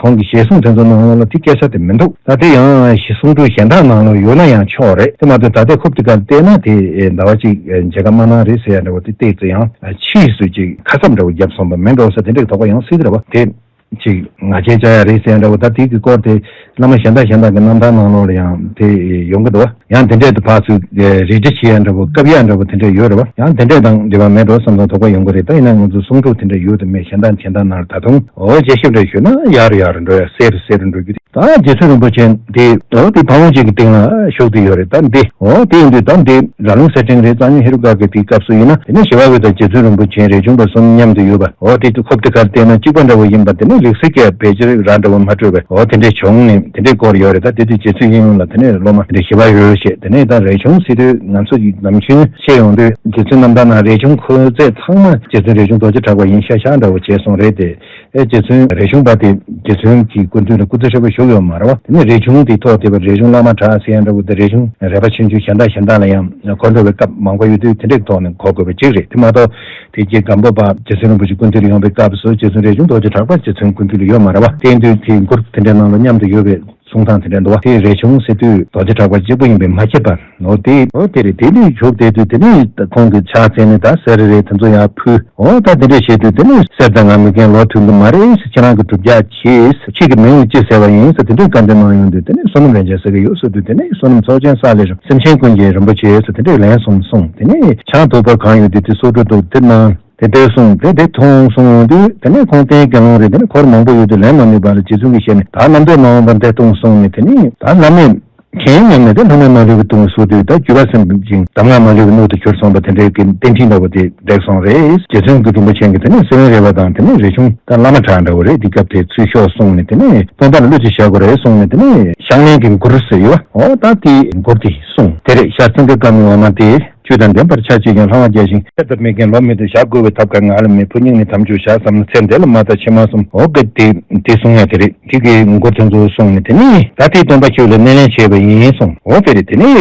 ཁོང་གི་ཞལ་གསུང་དེ་ཚོ་ནང་ལོགས་ལ་དེ་སྐད་ཆ་དེ་མི་འདུག་ད་དེ་ཡང་གསུང་སྒྲོས་གཞན་དག་ནང་ལོགས་ཡོད་ན་ཡང་ཆོག་རེད། དེ་མ་གཏོགས་ད་ལྟའི་ཁོབ་དེ་གར་བལྟས་ན་དེ་ཟླ་བ་གཅིག་མཇལ་ཁ་མ་གནང་རེད་ཟེར་ཡ་འདྲ་བོ་དེ་བལྟས་ཚེ་ཡང་ཕྱིས་སུ་ཅིག་ཁ་གསབ་འདྲ་བོ་བརྒྱབ་སོང་བ་མིན་འགྲོ་ས་དེ་འདྲའི་དོགས་པ་ཡང་སྲིད་རེད་བ། དེ། ཅིག་ང་རྒྱལ་བཅག་ཡ་རེད་ཟེར་ཡ་འདྲ་བོ། ད་དེ་གི་སྐོར་དེ་བླ་མ་གཞན་དག་གཞན་དག་གི་རྣམ་ཐར་ནང་ལོགས་ལ་ཡང་དེ་ཡོང་གི་འདུག་བ། ཡང་དེ་འདྲས་དུ་ཕར་ཚུར་རེ་འདྲི་བྱེད་ཡ་འདྲ་བོ་བཀབ་ཡ་འདྲ་བོ་དེ་འདྲས་ཡོད་རེད་བ། ཡང་དེ་འདྲས་དང་འབྲེལ་བ་མེད་འགྲོ་བསམ་སོང་དོགས་པ་ཡོང་གི་རེད། ད་ཡིན་ན་ང་ཚོ་གསུང་སྒྲོས་དེ་འདྲས་ཡོད་དམ་མེད་གཞན་དག་གཞན་དག་ནང་ལ་ད་དུང་འོ་དཔྱད་ཞིབ་འདྲ་ཞུས་ན་ཡག་རུ་ཡག་རུ་འགྲོ་ཡ་གསལ་རུ་གསལ་རུ་འགྲོ་རྒྱུ་རེད། ད་རྗེ་བཙུན་རིན་པོ་ཆེ་འདི་འོ་དེ་ཕ་བོང་ཅན་གྱི་སྟེང་ལ་བཞུགས་བསྡད་ཡོད་རེད། ད་འདི་འོ་དེ་ཡིན་དུས་ད་འདི་ར་ལུང་གསེར་ཕྲེང་རེད། གཙང་ཆུ་ཧེ་རུ་ཀ་གི་དེའི་སྐབས་སུ་ཡིན་ན་དེ་ནས་ཞི་བ་འོད་དང་རྗེ་བཙུན་རིན་པོ་ཆེ་རས་ཆུང་པ་གསུམ་མཉམ་དུ་ཡོད་པ། འོ་དེ་དུས་ཁོབ་དེ་གར་བལྟས་ན་གཅིག་པ་འདྲ་བོ་ཡིན་པ། དེ་ནས་རིགས་གསལ་གྱི་ཕལ་ཆེར་ར་འདྲ་བོ་མ་འཕྲོད་པས། འོ་དེ་འདྲས་བྱུང་ནས་དེ་འདྲས་སྐོར་ཡོད་རེད། ད་དེ་དུས་རྗེ་བཙུན་ཡིན་ལ་དེ་ནས་སློབ་མ་དེ་འདྲས་ཞི་བ་འོད་བྱས། དེ་ནས་ད་རས་ཆུང་ཟེར་དུས་ང་ཚོ་ཡི་ནམ་རྒྱུན་བཤད་ཡོང་དུས་རྗེ་བཙུན་རྣམ་ཐར་ནང་རས་ཆུང་ཁོ་ཚོས་ཚང་མ་རྗེ་བཙུན་རས་ཆུང་རྡོ་རྗེ་གྲགས་པ་ཡིན་ཤག་ཤག་འདྲ་བོ་བྱས་སོང་རེད་དེ། ཨེ་རྗེ་བཙུན་རས་ཆུང་པ་དེ་རྗེ་བཙུན་གྱི་སྐུ་མདུན་ལ་སྐུ་ཚེ་ཧྲིལ་པོ་བཞུགས་ཡོད་མ་རེད་བ། དེ་ནས་རས་ཆུང་དེ་ཐོག་དེ་བ་རས་ཆུང་བླ་མ་གྲགས་ཟེར་ཡ་འདྲ་བོ་དེ་རས་ཆུང་རས་པ་ཆུང་ཆུང་གཞན་དག་གཞན་དག་ལ་ཡང་འཁོར་འགྲོ་བའི་སྐབས་མང་པོ་ཡོད་དུས་དེ་འདྲའི་ཐོག་ནས་གོ་དགོས་པ་གཅིག་རེད། དེ་མ་གཏོགས་དེ་རྗེ་སྒམ་པོ་པ་རྗེ་བཙུན་རིན་པོ་ཆེ་སྐུ་མདུན་ལ་ཡོང་བའི་སྐབས་སུ་རྗེ་བཙུན་རས་ཆུང་རྡོ་རྗེ་གྲགས་པ་རྗེ་བཙུན་སྐུ་མདུན་ལ་ཡོད་མ་རེད་བ། དེ་ཡིན་དུས་དེ་མགུར་དེ་འདྲའི་ནང་ལ་མཉམ་དུ་ཡོད་པའི་གསུང་སྟངས་དེ་འདྲ་འདུག་བ། དེ་རས་ཆུང་ཟེར་དུས་རྡོ་རྗེ་གྲགས་པ་གཅིག་པུ་ཡིན་པས་མ་ཁྱབ་པར། འོ་དེ་འོ་དེ་རེད། དེ་ནས་བཞུགས་བསྡད་དུས་དེ་ནས་ཁོང་གི་ཕྱག་འཚལ་ནས་ད་གསེར་རེ་རེ་དེ་ཚོ་ཡར་ཕུལ། འོ་ད་དེ་འདྲས་བྱས་དུས་དེ་ནས་གསེར་དང་ང་མི་རྒན་ལོ་ཐོན་གི་མ་རེད་ཟེར། ཁྱེད་རང་གི་སྒྲུབ་རྒྱག་བྱེད་ཟེར། ཁྱེད་ཀྱི་མིང་ལ་ཅི་ཟེར་བ་ཡིན་ཟེར་དེ་འདྲས་བཀའ་འདྲི་གནང་ཡོང་དུས་དེ་ནས་བསོད་ནམས་རིན་ཆེན་ཟེར་གི་ཡོད་ཟེར་དུས་དེ་ནས་བསོད་ནམས་ཚོགས་ཆེན་བསགས་ལས་རིན་སེམས་ཅན་ཀུན་གྱི་རིན་པོ་ཆེ་ཟེར་དེ་འདྲས་ལན་གསུམ་གསུངས། དེ་ནས་ཆང་དུ་པ་གང་ཡོད་དུས་དེ་སོ་དྲོ་འདུག་དེ་གནང་། དེ་ལྟར་གསུངས་ཏེ་དེ་འཐུང་གསུངས་ཡོང་དུས་དེ་ནས་ཁོང་རྟེན་དགེ་སློང་རེད། དེ་ནས་འཁོར་མང་པོ་ཡོད་དུས་ལན་མ་ནུས་པ་ལ་རྗེ་བཙུན་གྱི་ཞལ་ནས་ད་ལམ་འདས་མ་འོངས་པར་འདི་འཐུང་གསུངས་ནས་དེ་ནས་ད་བླ་མས་མཁྱེན་སྙམ་ནས་དེ་ལྷ་མོ་མ་ལུས་པའི་དུང་གསོལ་དུས་ད་བརྒྱུད་པ་སེམས་ཅན་གདམས་ངག་མ་ལུས་པའི་སྣོད་དུ་གྱུར་སོང་བ་དེ་འདྲའི་གི་རྟེན་འབྲེལ་འདྲ་བོ་དེ་འགྲིག་སོང་རེད། རྗེ་བཙུན་གྱི་རིན་པོ་ཆེ་གིས་དེ་ནས་སེ་བན་རས་པ་དང་དེ་ནས་རས་ཆུང་ད་བླ་མ་གྲགས་འདྲ་བོ་རེད། དེ་སྐབས་དེ་ཚུར་ཤོག་གསུངས་ནས་དེ་ནས་སྟོན་པ་ལ་གླུ་ཅིག་བཞག་དགོས་རེད་གསུངས་ནས་དེ་ནས་ཕྱག་ལེན་གྱི་མགུར་ཟེར་ཡོད་བ། འོ་ད་དེ་མགུར་དེ་གསུངས། དེ་རེད། ཤ་ཚན་གྱི་བཀའ་མའི་འོ་མ་དེ། ཆོས་དང་ལྡན་པར་ཆ་བྱེད་ཅིང་ལྷ་དབང་རྒྱས་ཤིང་། ཚེ་འདིར་མི་རྒན་ལོ་མི་ཐོན་བཞག་དགོས་པའི་ཐབས་ག་ང་ལ་མེད། ཕོ་སྙིང་ནི་དམ་ཆོས་བཞག་བསམ་ན་ཚེ་འདི་ལ་མ་ད་ཕྱི་མ་གསུམ། འོ་ག་དེ་དེ་གསུང་ཡ་དེ་རེད། དེ་གི་མགུར་དེ་ཚོ་གསུངས་ནས་དེ་ནས་ད་དེའི་སྟོན་པ་ཁྱོད་ལ་སྣེ་ལེན་བྱས་པ་ཡིན་གསུངས། འོ་དེ་རེད། དེ་ནས་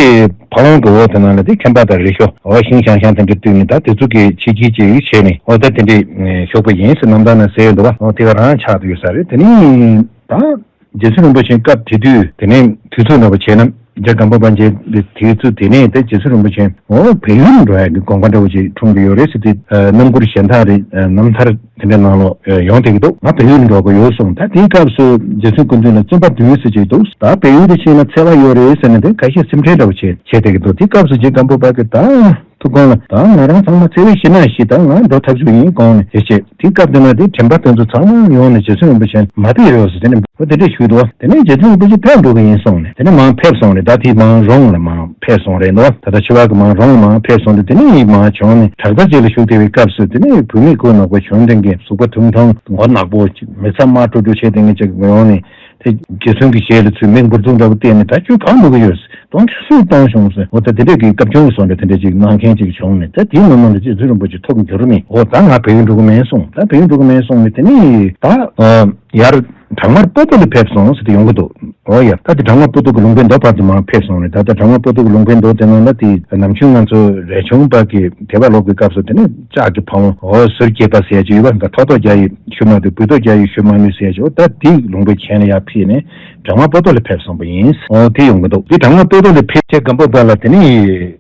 ཕ་བོང་གི་འོག་དེ་ནང་ལ་དེ་ཁྱིམ་པ་དང་རི་ཤོ་འོ་ཤིང་ཤང་ཤང་དེ་འདྲ་བཏུས་ནས་ད་དེ་ཚོ་གི་ཕྱི་རྒྱལ་གྱི་ཡིག་བྱས་ནས་འོ་ད་དེ་འདྲས་ཤོག་པ་ཡིན་ཟེར་རྣམ་ཐར་ན་ཟེར་ཡོད་འདུག་བ། འོ་དེ་ག་རང་ཆགས་ཏུ་ཡོད་ས་རེད། དེ་ནས་ད། རྗེ་བཙུན་རིན་པོ་ཆེ་སྐབས་དེ་དུས་དེ་ནས་དུས་ཚོད་འདྲ་པོ་བྱས་ན་རྗེ་སྒམ་པོ་པ་མཇལ་བའི་དུས་ཚོད་དེ་ནས་ད་རྗེ་བཙུན་རིན་པོ་ཆེ་འོ་བལ་ཡུལ་འགྲོ་ཡག་གི་དགོངས་པ་འདྲ་པོ་ཅིག་འཁྲུངས་ཀྱི་ཡོད་རེད་ཟེར་དུས། རྣམ་མགུར་གཞན་དག་རེད། རྣམ་ཐར་དེ་འདྲ་ནང་ལོགས་ཡོང་བསྡད་ཀྱི་འདུག་ང་བལ་ཡུལ་འགྲོ་དགོས་ཡོད་གསུངས། ད་དེའི་སྐབས་སུ་རྗེ་བཙུན་སྐུ་མདུན་ལ་བཙུན་པ་བདུན་ཟེར་ཅིག་འདུག་ད་བལ་ཡུལ་དུ་ཕྱིན་ན་འཚེ་བ་ཡོད་རེད་ཟེར་ནས་དེ་ཁ་ཤས་སེམས་ཁྲལ་འདྲ་པོ་བྱས་བྱས་བསྡད་ཀྱི་འདུག་དེའི་སྐབས་སུ་རྗེ་སྒམ་པོ་པ་གིས་ད། ཐུགས་དགོངས་ལ་ད་ང་རང་ཚང་མ་འཚེ་བའི་གཞི་ནས་ཤི། ད་ང་འགྲོ་ཐབས་ཤིག་ཡིན་དགོངས་ནས་དེ་བྱས། དེ་སྐབས་དེ་ན་དེ་དྲན་པ་དེ་ཚོ་ཚང་མ་ཡོང་ནས་རྗེ་བཙུན་རིན་པོ་ཆེ་མ་བསྡད་ཡོད་ཟེར་དེ་ནས་འོ་དེ་འདྲས་ཞུས་འདུག་དེ་ནས་རྗེ་བཙུན་རིན་པོ་ཆེ་ཕེབས་འགྲོ་གི་ཡིན་གསུངས་ནས་དེ་ནས་མར་ཕེབས་སོང་རེད། ད་དེ་མར་རོང་ལ་མར་ཕེབས་སོང་རེད་འདུག་ད་ལྟ་ཆུ་བར་གི་མར་རོང་ལ་མར་ཕེབས་སོང་དུས་དེ་ནས་མར་བྱོན་ནས་བྲག་རྩ་ཅིག་ལ་བཞུགས་བསྡད་པའི་སྐབས་སུ་དེ་ནས་བུད་མེད་ཁོ་ནག་པོ་བྱོན་དེ་གི་གཟུགས་པོ་ཐུང་ཐུང་མགོ་ནག་པོ་ཅིག་མི་ཚང་མ་དཀྲུག་དཀྲུག་བྱས་དེ་གི་ཅིག་ཡོང་ནས། དེ་རྗེ་བཙུན་གྱི་ཞལ་ལ་ཚུར་མིག་འབུར་ཚུགས་འདྲ་བོ་བལྟས་ནས་ད་ཁྱོད་གང་འགྲོ་གི་ཡོད་ཟེར། གཏོང་ཁྱོད་སུས་གཏོང་བྱུང་ཟེར། འོ་ད་དེ་འདྲས་ཀྱི་སྐབས་བྱུང་གི་བཟོ་འདྲ་དེ་འདྲས་ཅིག་གནང་མཁན་ཅིག་བྱུང་ནས་ད་དེའི་ནང་ནང་ལ་རྗེ་བཙུན་རིན་པོ་ཆེ་ཐུགས་འགྱུར་ནས་འོ་ད་ང་བལ་ཡུལ་འགྲོ་གི་མེད་གསུངས། ད་བལ་ཡུལ་འགྲོ་གི་མེད་གསུངས་ནས་དེ་ནས་ད་ཡར་བྲག་དམར་པོ་ཏོ་ལ་ཕེབས་སོང་ཟེར་དེ་ཡོང་གི་འདུག་འོ་ཡ་ད་དེ་བྲག་དམར་པོ་ཏོ་གི་ལུང་པའི་མདོ་བར་དུ་མར་ཕེབས་སོང་ནས་ད་ལྟ་བྲག་དམར་པོ་ཏོ་གི་ལུང་པའི་མདོ་དེ་ནང་ལ་དེ་ནམ་རྒྱུན་ང་ཚོ་རས་ཆུང་པ་གི་དད་པ་སློབ་ཀྱི་སྐབས་སུ་དེ་ནས་ལྕགས་ཀྱི་ཕ་བོང་འོ་ཟུར་སྐྱེས་པ་ཟེར་ཡ་ཅིག་ཡོད་པ་འགའ་ཐོག་ཐོག་རྒྱག་ཡི་ཞུ་མ་ཐུབ། སྦུལ་ཐོག་རྒྱག་ཡི་ཞུ་མ་ནུས་ཟེར་ཡ་ཅིག་འོ་ད་དེའི་ལུང་པའི་གྱེན་ལ་ཡར་ཕེབས་ནས། བྲག་དམར་པོ་ཏོ་ལ་ཕེབས་སོང་པ་ཡིན། འོ་དེ་ཡོང་གི་འདུག་དེ་བྲག་དམར་པོ་ཏོ་ལ་ཕེབས་རྗེས་སྒམ་པོ་པ་ལ་དེ་ནས་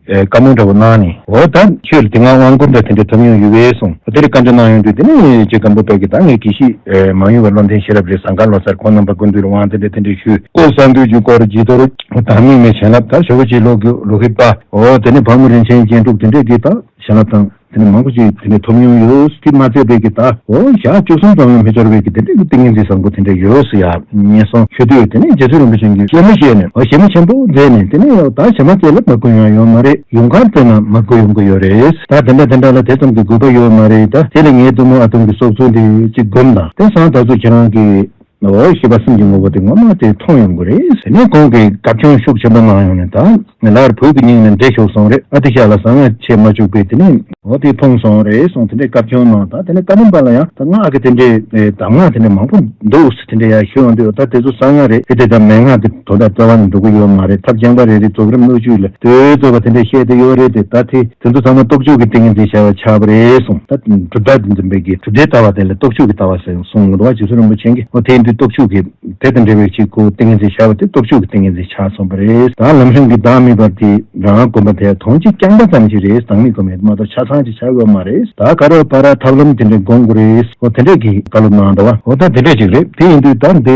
ཨེ་བཀའ་མོལ་འདྲ་བོ་གནང་ནས་འོ་ད་ཁྱོད་ལ་དེ་སྔ་དབང་བསྐུར་འདྲ་དེ་འདྲ་ཐོབ་མྱོང་ཡོད་པས་གསུངས། འོ་དེ་རིང་བཀའ་འདྲི་གནང་ཡོང་དུས་དེ་ནས་རྗེ་སྒམ་པོ་པ་གིས་ད་ངས་དགེ་བཤེས་ཨེ་མ་ཡུམ་པ་བློ་ལྡན་ཤེས་རབ་རེད། ཟངས་དཀར་ལོ་གསར་ཁོང་རྣམ་པ་སྐུ་མདུན་ལ་དབང་དེ་འདྲ་དེ་འདྲ་ཞུས། བཀོད་གསར་འདུས་ཀྱི་སྐོར་བརྗིད་གཏོར་བདག་མེད་མའི་བྱིན་རླབས་ད་ཞོ་བོ་རྗེ་ལོ་གི་ལོ་ཧི་པ་འོ་དེ་ནས་ཕག་མོ་རིན་ཆེན་རྒྱན་དྲུག་དེ་འདྲས་ཀྱིས་ད། བྱིན་རླབས་དང་། དེ་ནས་མང་པོ་ཅིག་དེ་ནས་ཐོབ་མྱོང་ཡོད། དེ་མ་ཚད་པའི་གི་ད་འོ་ཞག་བཅུ་གསུམ་ཙམ་ཡང་མི་འཆོར་བའི་གི་དེ་འདྲའི་གི་ཏིང་ངེ་འཛིན་བཟང་པོ་དེ་འདྲ་ཡོད་ཟེར་ཡ་ངན་སོང་ཆོས་དུས་དེ་ནས་རྗེ་བཙུན་རིན་པོ་ཆེ་གིས་གཞན་མི་ཤེས་ནས་འོ་ཞེ་མི་ཆེན་པོ་མཛད་ནས་དེ་ནས་ད་ཞེ་མ་བཙལ་ལ་མ་དགོས་ཡང་ཡོད་མ་རེད། ཡོང་ཁར་བཙལ་ན་མ་དགོས་ཡོང་གི་ཡོད་རེད། ད་དེ་འདྲ་དེ་འདྲ་ལ་དེ་ཙམ་གྱི་དགོས་པ་ཡོད་མ་རེད། ད་དེ་ལ་ངའི་གཏུམ་མོ་ཨ་དོམ་གྱི་སྲོག་རྩོལ་དེ་གཅིག་སྒོམ་དང་དེང་སང་ད་ཚོ་ཁྱེད་རང་གི་འོ་ཤེས་པ་སེམས་ཀྱི་ངོ་བོ་དེ་ངོ་མ་དེ་མཐོང་ཡོང་གི་རེད། དེ་ནས་ཁོང་གིས་བཀའ་བཀྱོན་ཤུགས་ཆེན་པོ་གནང་ཡོང་ནས་ད་ང་ལར་བོད་ཀྱི་སྙིང་ནས་འདྲེ་ཤོར་སོང་རེད། ཨ་ཏི་ཤ་ལ་ཟ་ང་བྱེད་མ་བཅུག་པས་དེ་ནས་འོ་དེ་མཐོང་སོང་རེད་གསུངས་དེ་འདྲའི་བཀའ་བཀྱོན་གནང་། ད་དེ་ནས་བཀའ་མོལ་པ་ལ་ཡང་ད་ང་ཨ་ཀི་དེ་འདྲའི་གདམས་ངག་དེ་འདྲ་མང་པོ་འདུག་ཟེར་དེ་འདྲ་ཡང་ཞུ་ཡོང་དུས་ད་དེ་ཚོ་གསང་སྔགས་རེད། ཨེ་དེ་ད་མན་ངག་དེ་དོ་ད་རྩ་བ་ནས་འགྲོ་གི་ཡོད་མ་རེད། ཐབས་རྐྱང་པ་རེ་རེ་རྫོགས་རིམ་སྣོད་བཅུད་ལ་དོད་རྩོད་པ་དེ་འདྲ་བཤད་དེ་ཡོད་རེད། དེ་ད་དེ་དེ་ཚོ་ཚང་མ་སྟོབས་བཅུ་གི་ཏིང་ངེ་འཛིན་ཤར་བ་ཆགས་པ་རེད་གསུངས། ད་གྲུབ་མཐའ་དེ་འཛིན་པའི་གི་གྲུབ་མཐའི་ལྟ་བ་དེ་ལ་སྟོབས་བཅུ་གི་ལྟ་བ་ཟེར་གསུངས་འདུག་བ། རྗེ་བཙུན་རིན་པོ་ཆེ་གིས་འོ་དེ་ཡིན་དུས་སྟོབས་བཅུ་གི་དེ་དང་འབྲེལ་བའི་ཆེད་དུ་ཏིང་ངེ་འཛིན་ཤར་བ་དེ་སྟོབས་བཅུ་གི་ཏིང་ངེ་འཛིན་ཆགས་སོང་བ་རེད། ད་ལམ་རིམ་གྱི་བདག་མེད་པ་དེ་རང་སྒོམ་པ་དེ་དོན་གཅིག་རྐྱང་པ་ཙམ་ཞིག་རེད། བདག་མེད་སྒོམ་པ་མ་གཏོགས་ཆ་ཚང་ཅིག་ཆགས་ཡོད་མ་རེད། ད་ག་རེ་བ་ར་ཐབས་ལམ་དེ་འདྲའི་སྒོམ་དགོས་རེད། འོ་དེ་འདྲས་ཀྱི་བཀའ་སློབ་གནང་འདུག་བ། འོ་ད་དེ་འདྲས་ཅིག་རེད། དེ་ཡིན་དུས་ད་འདི་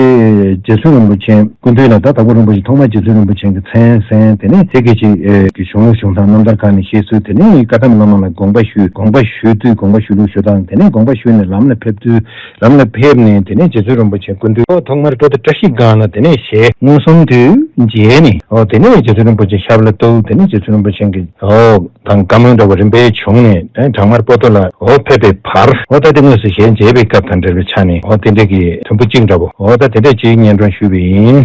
རྗེ་བཙུན་རིན་པོ་ཆེ་སྐུ་མདུན་ལ་ད་དྭགས་པོ་རིན་པོ་ཆེ་ཐོག་མ་རྗེ་བཙུན་རིན་པོ་ཆེ་གི་མཚན་གསན། དེ་ནས་དེ་སྐད་ཅིག་ཨེ་གི་གཞུང་ལུགས་གཞུང་དང་རྣམ་ཐར་ཁག་ནས་བཤད་ཚུལ། དེ་ནས་བཀའ་ཐམ་བླ་མ་ལ་དགོངས་པ་ཞུས། དགོངས་པ་ཞུས་དུས་དགོངས་པ་ཞུ་ལུགས་ཞུ་སྟངས། དེ་ནས་དགོངས་པ་ཞུས་ནས་ལམ་ལ་ཕེབས་དུས་ལམ་ལ་ཕེབས་ནས་དེ་ནས་རྗེ་བཙུན་རིན་པོ་ཆེ་སྐུ་མདུན། ཨོ་ཐོག་མར་ཀྲོ་དེ་བཀྲ་ཤིས་སྒང་ལ་དེ་ནས་ཞལ་མངོན་སུམ་དུ་མཇལ་ནས། ཨོ་དེ་ནས་རྗེ་བཙུན་རིན་པོ་ཆེ་ཞབས་ལ་གཏུགས། དེ་ནས་རྗེ་བཙུན་རིན་པོ་ཆེ་གིས་ཨོ་དང་བཀའ་མོལ་འདྲ་བོ་རིམ་པས་བྱུང་ནས་དེ་བྲག་དམར་པོ་ཏོ་ལ་ཨོ་ཕེབས་པའི་བར། ཨོ་ད་དེ་དངོས་སུ་ཞལ་མཇལ་བའི་སྐབས་དང་འབྲེལ་བའི་ཆ་ནས་ཨོ་དེ་འདྲས་ཀྱི་དུམ་བུ་གཅིག་འདྲ་བོ་ཨོ་ད་དེ་འདྲས་ཅིག་སྙན་སྒྲོན་ཞུས་པ་ཡིན།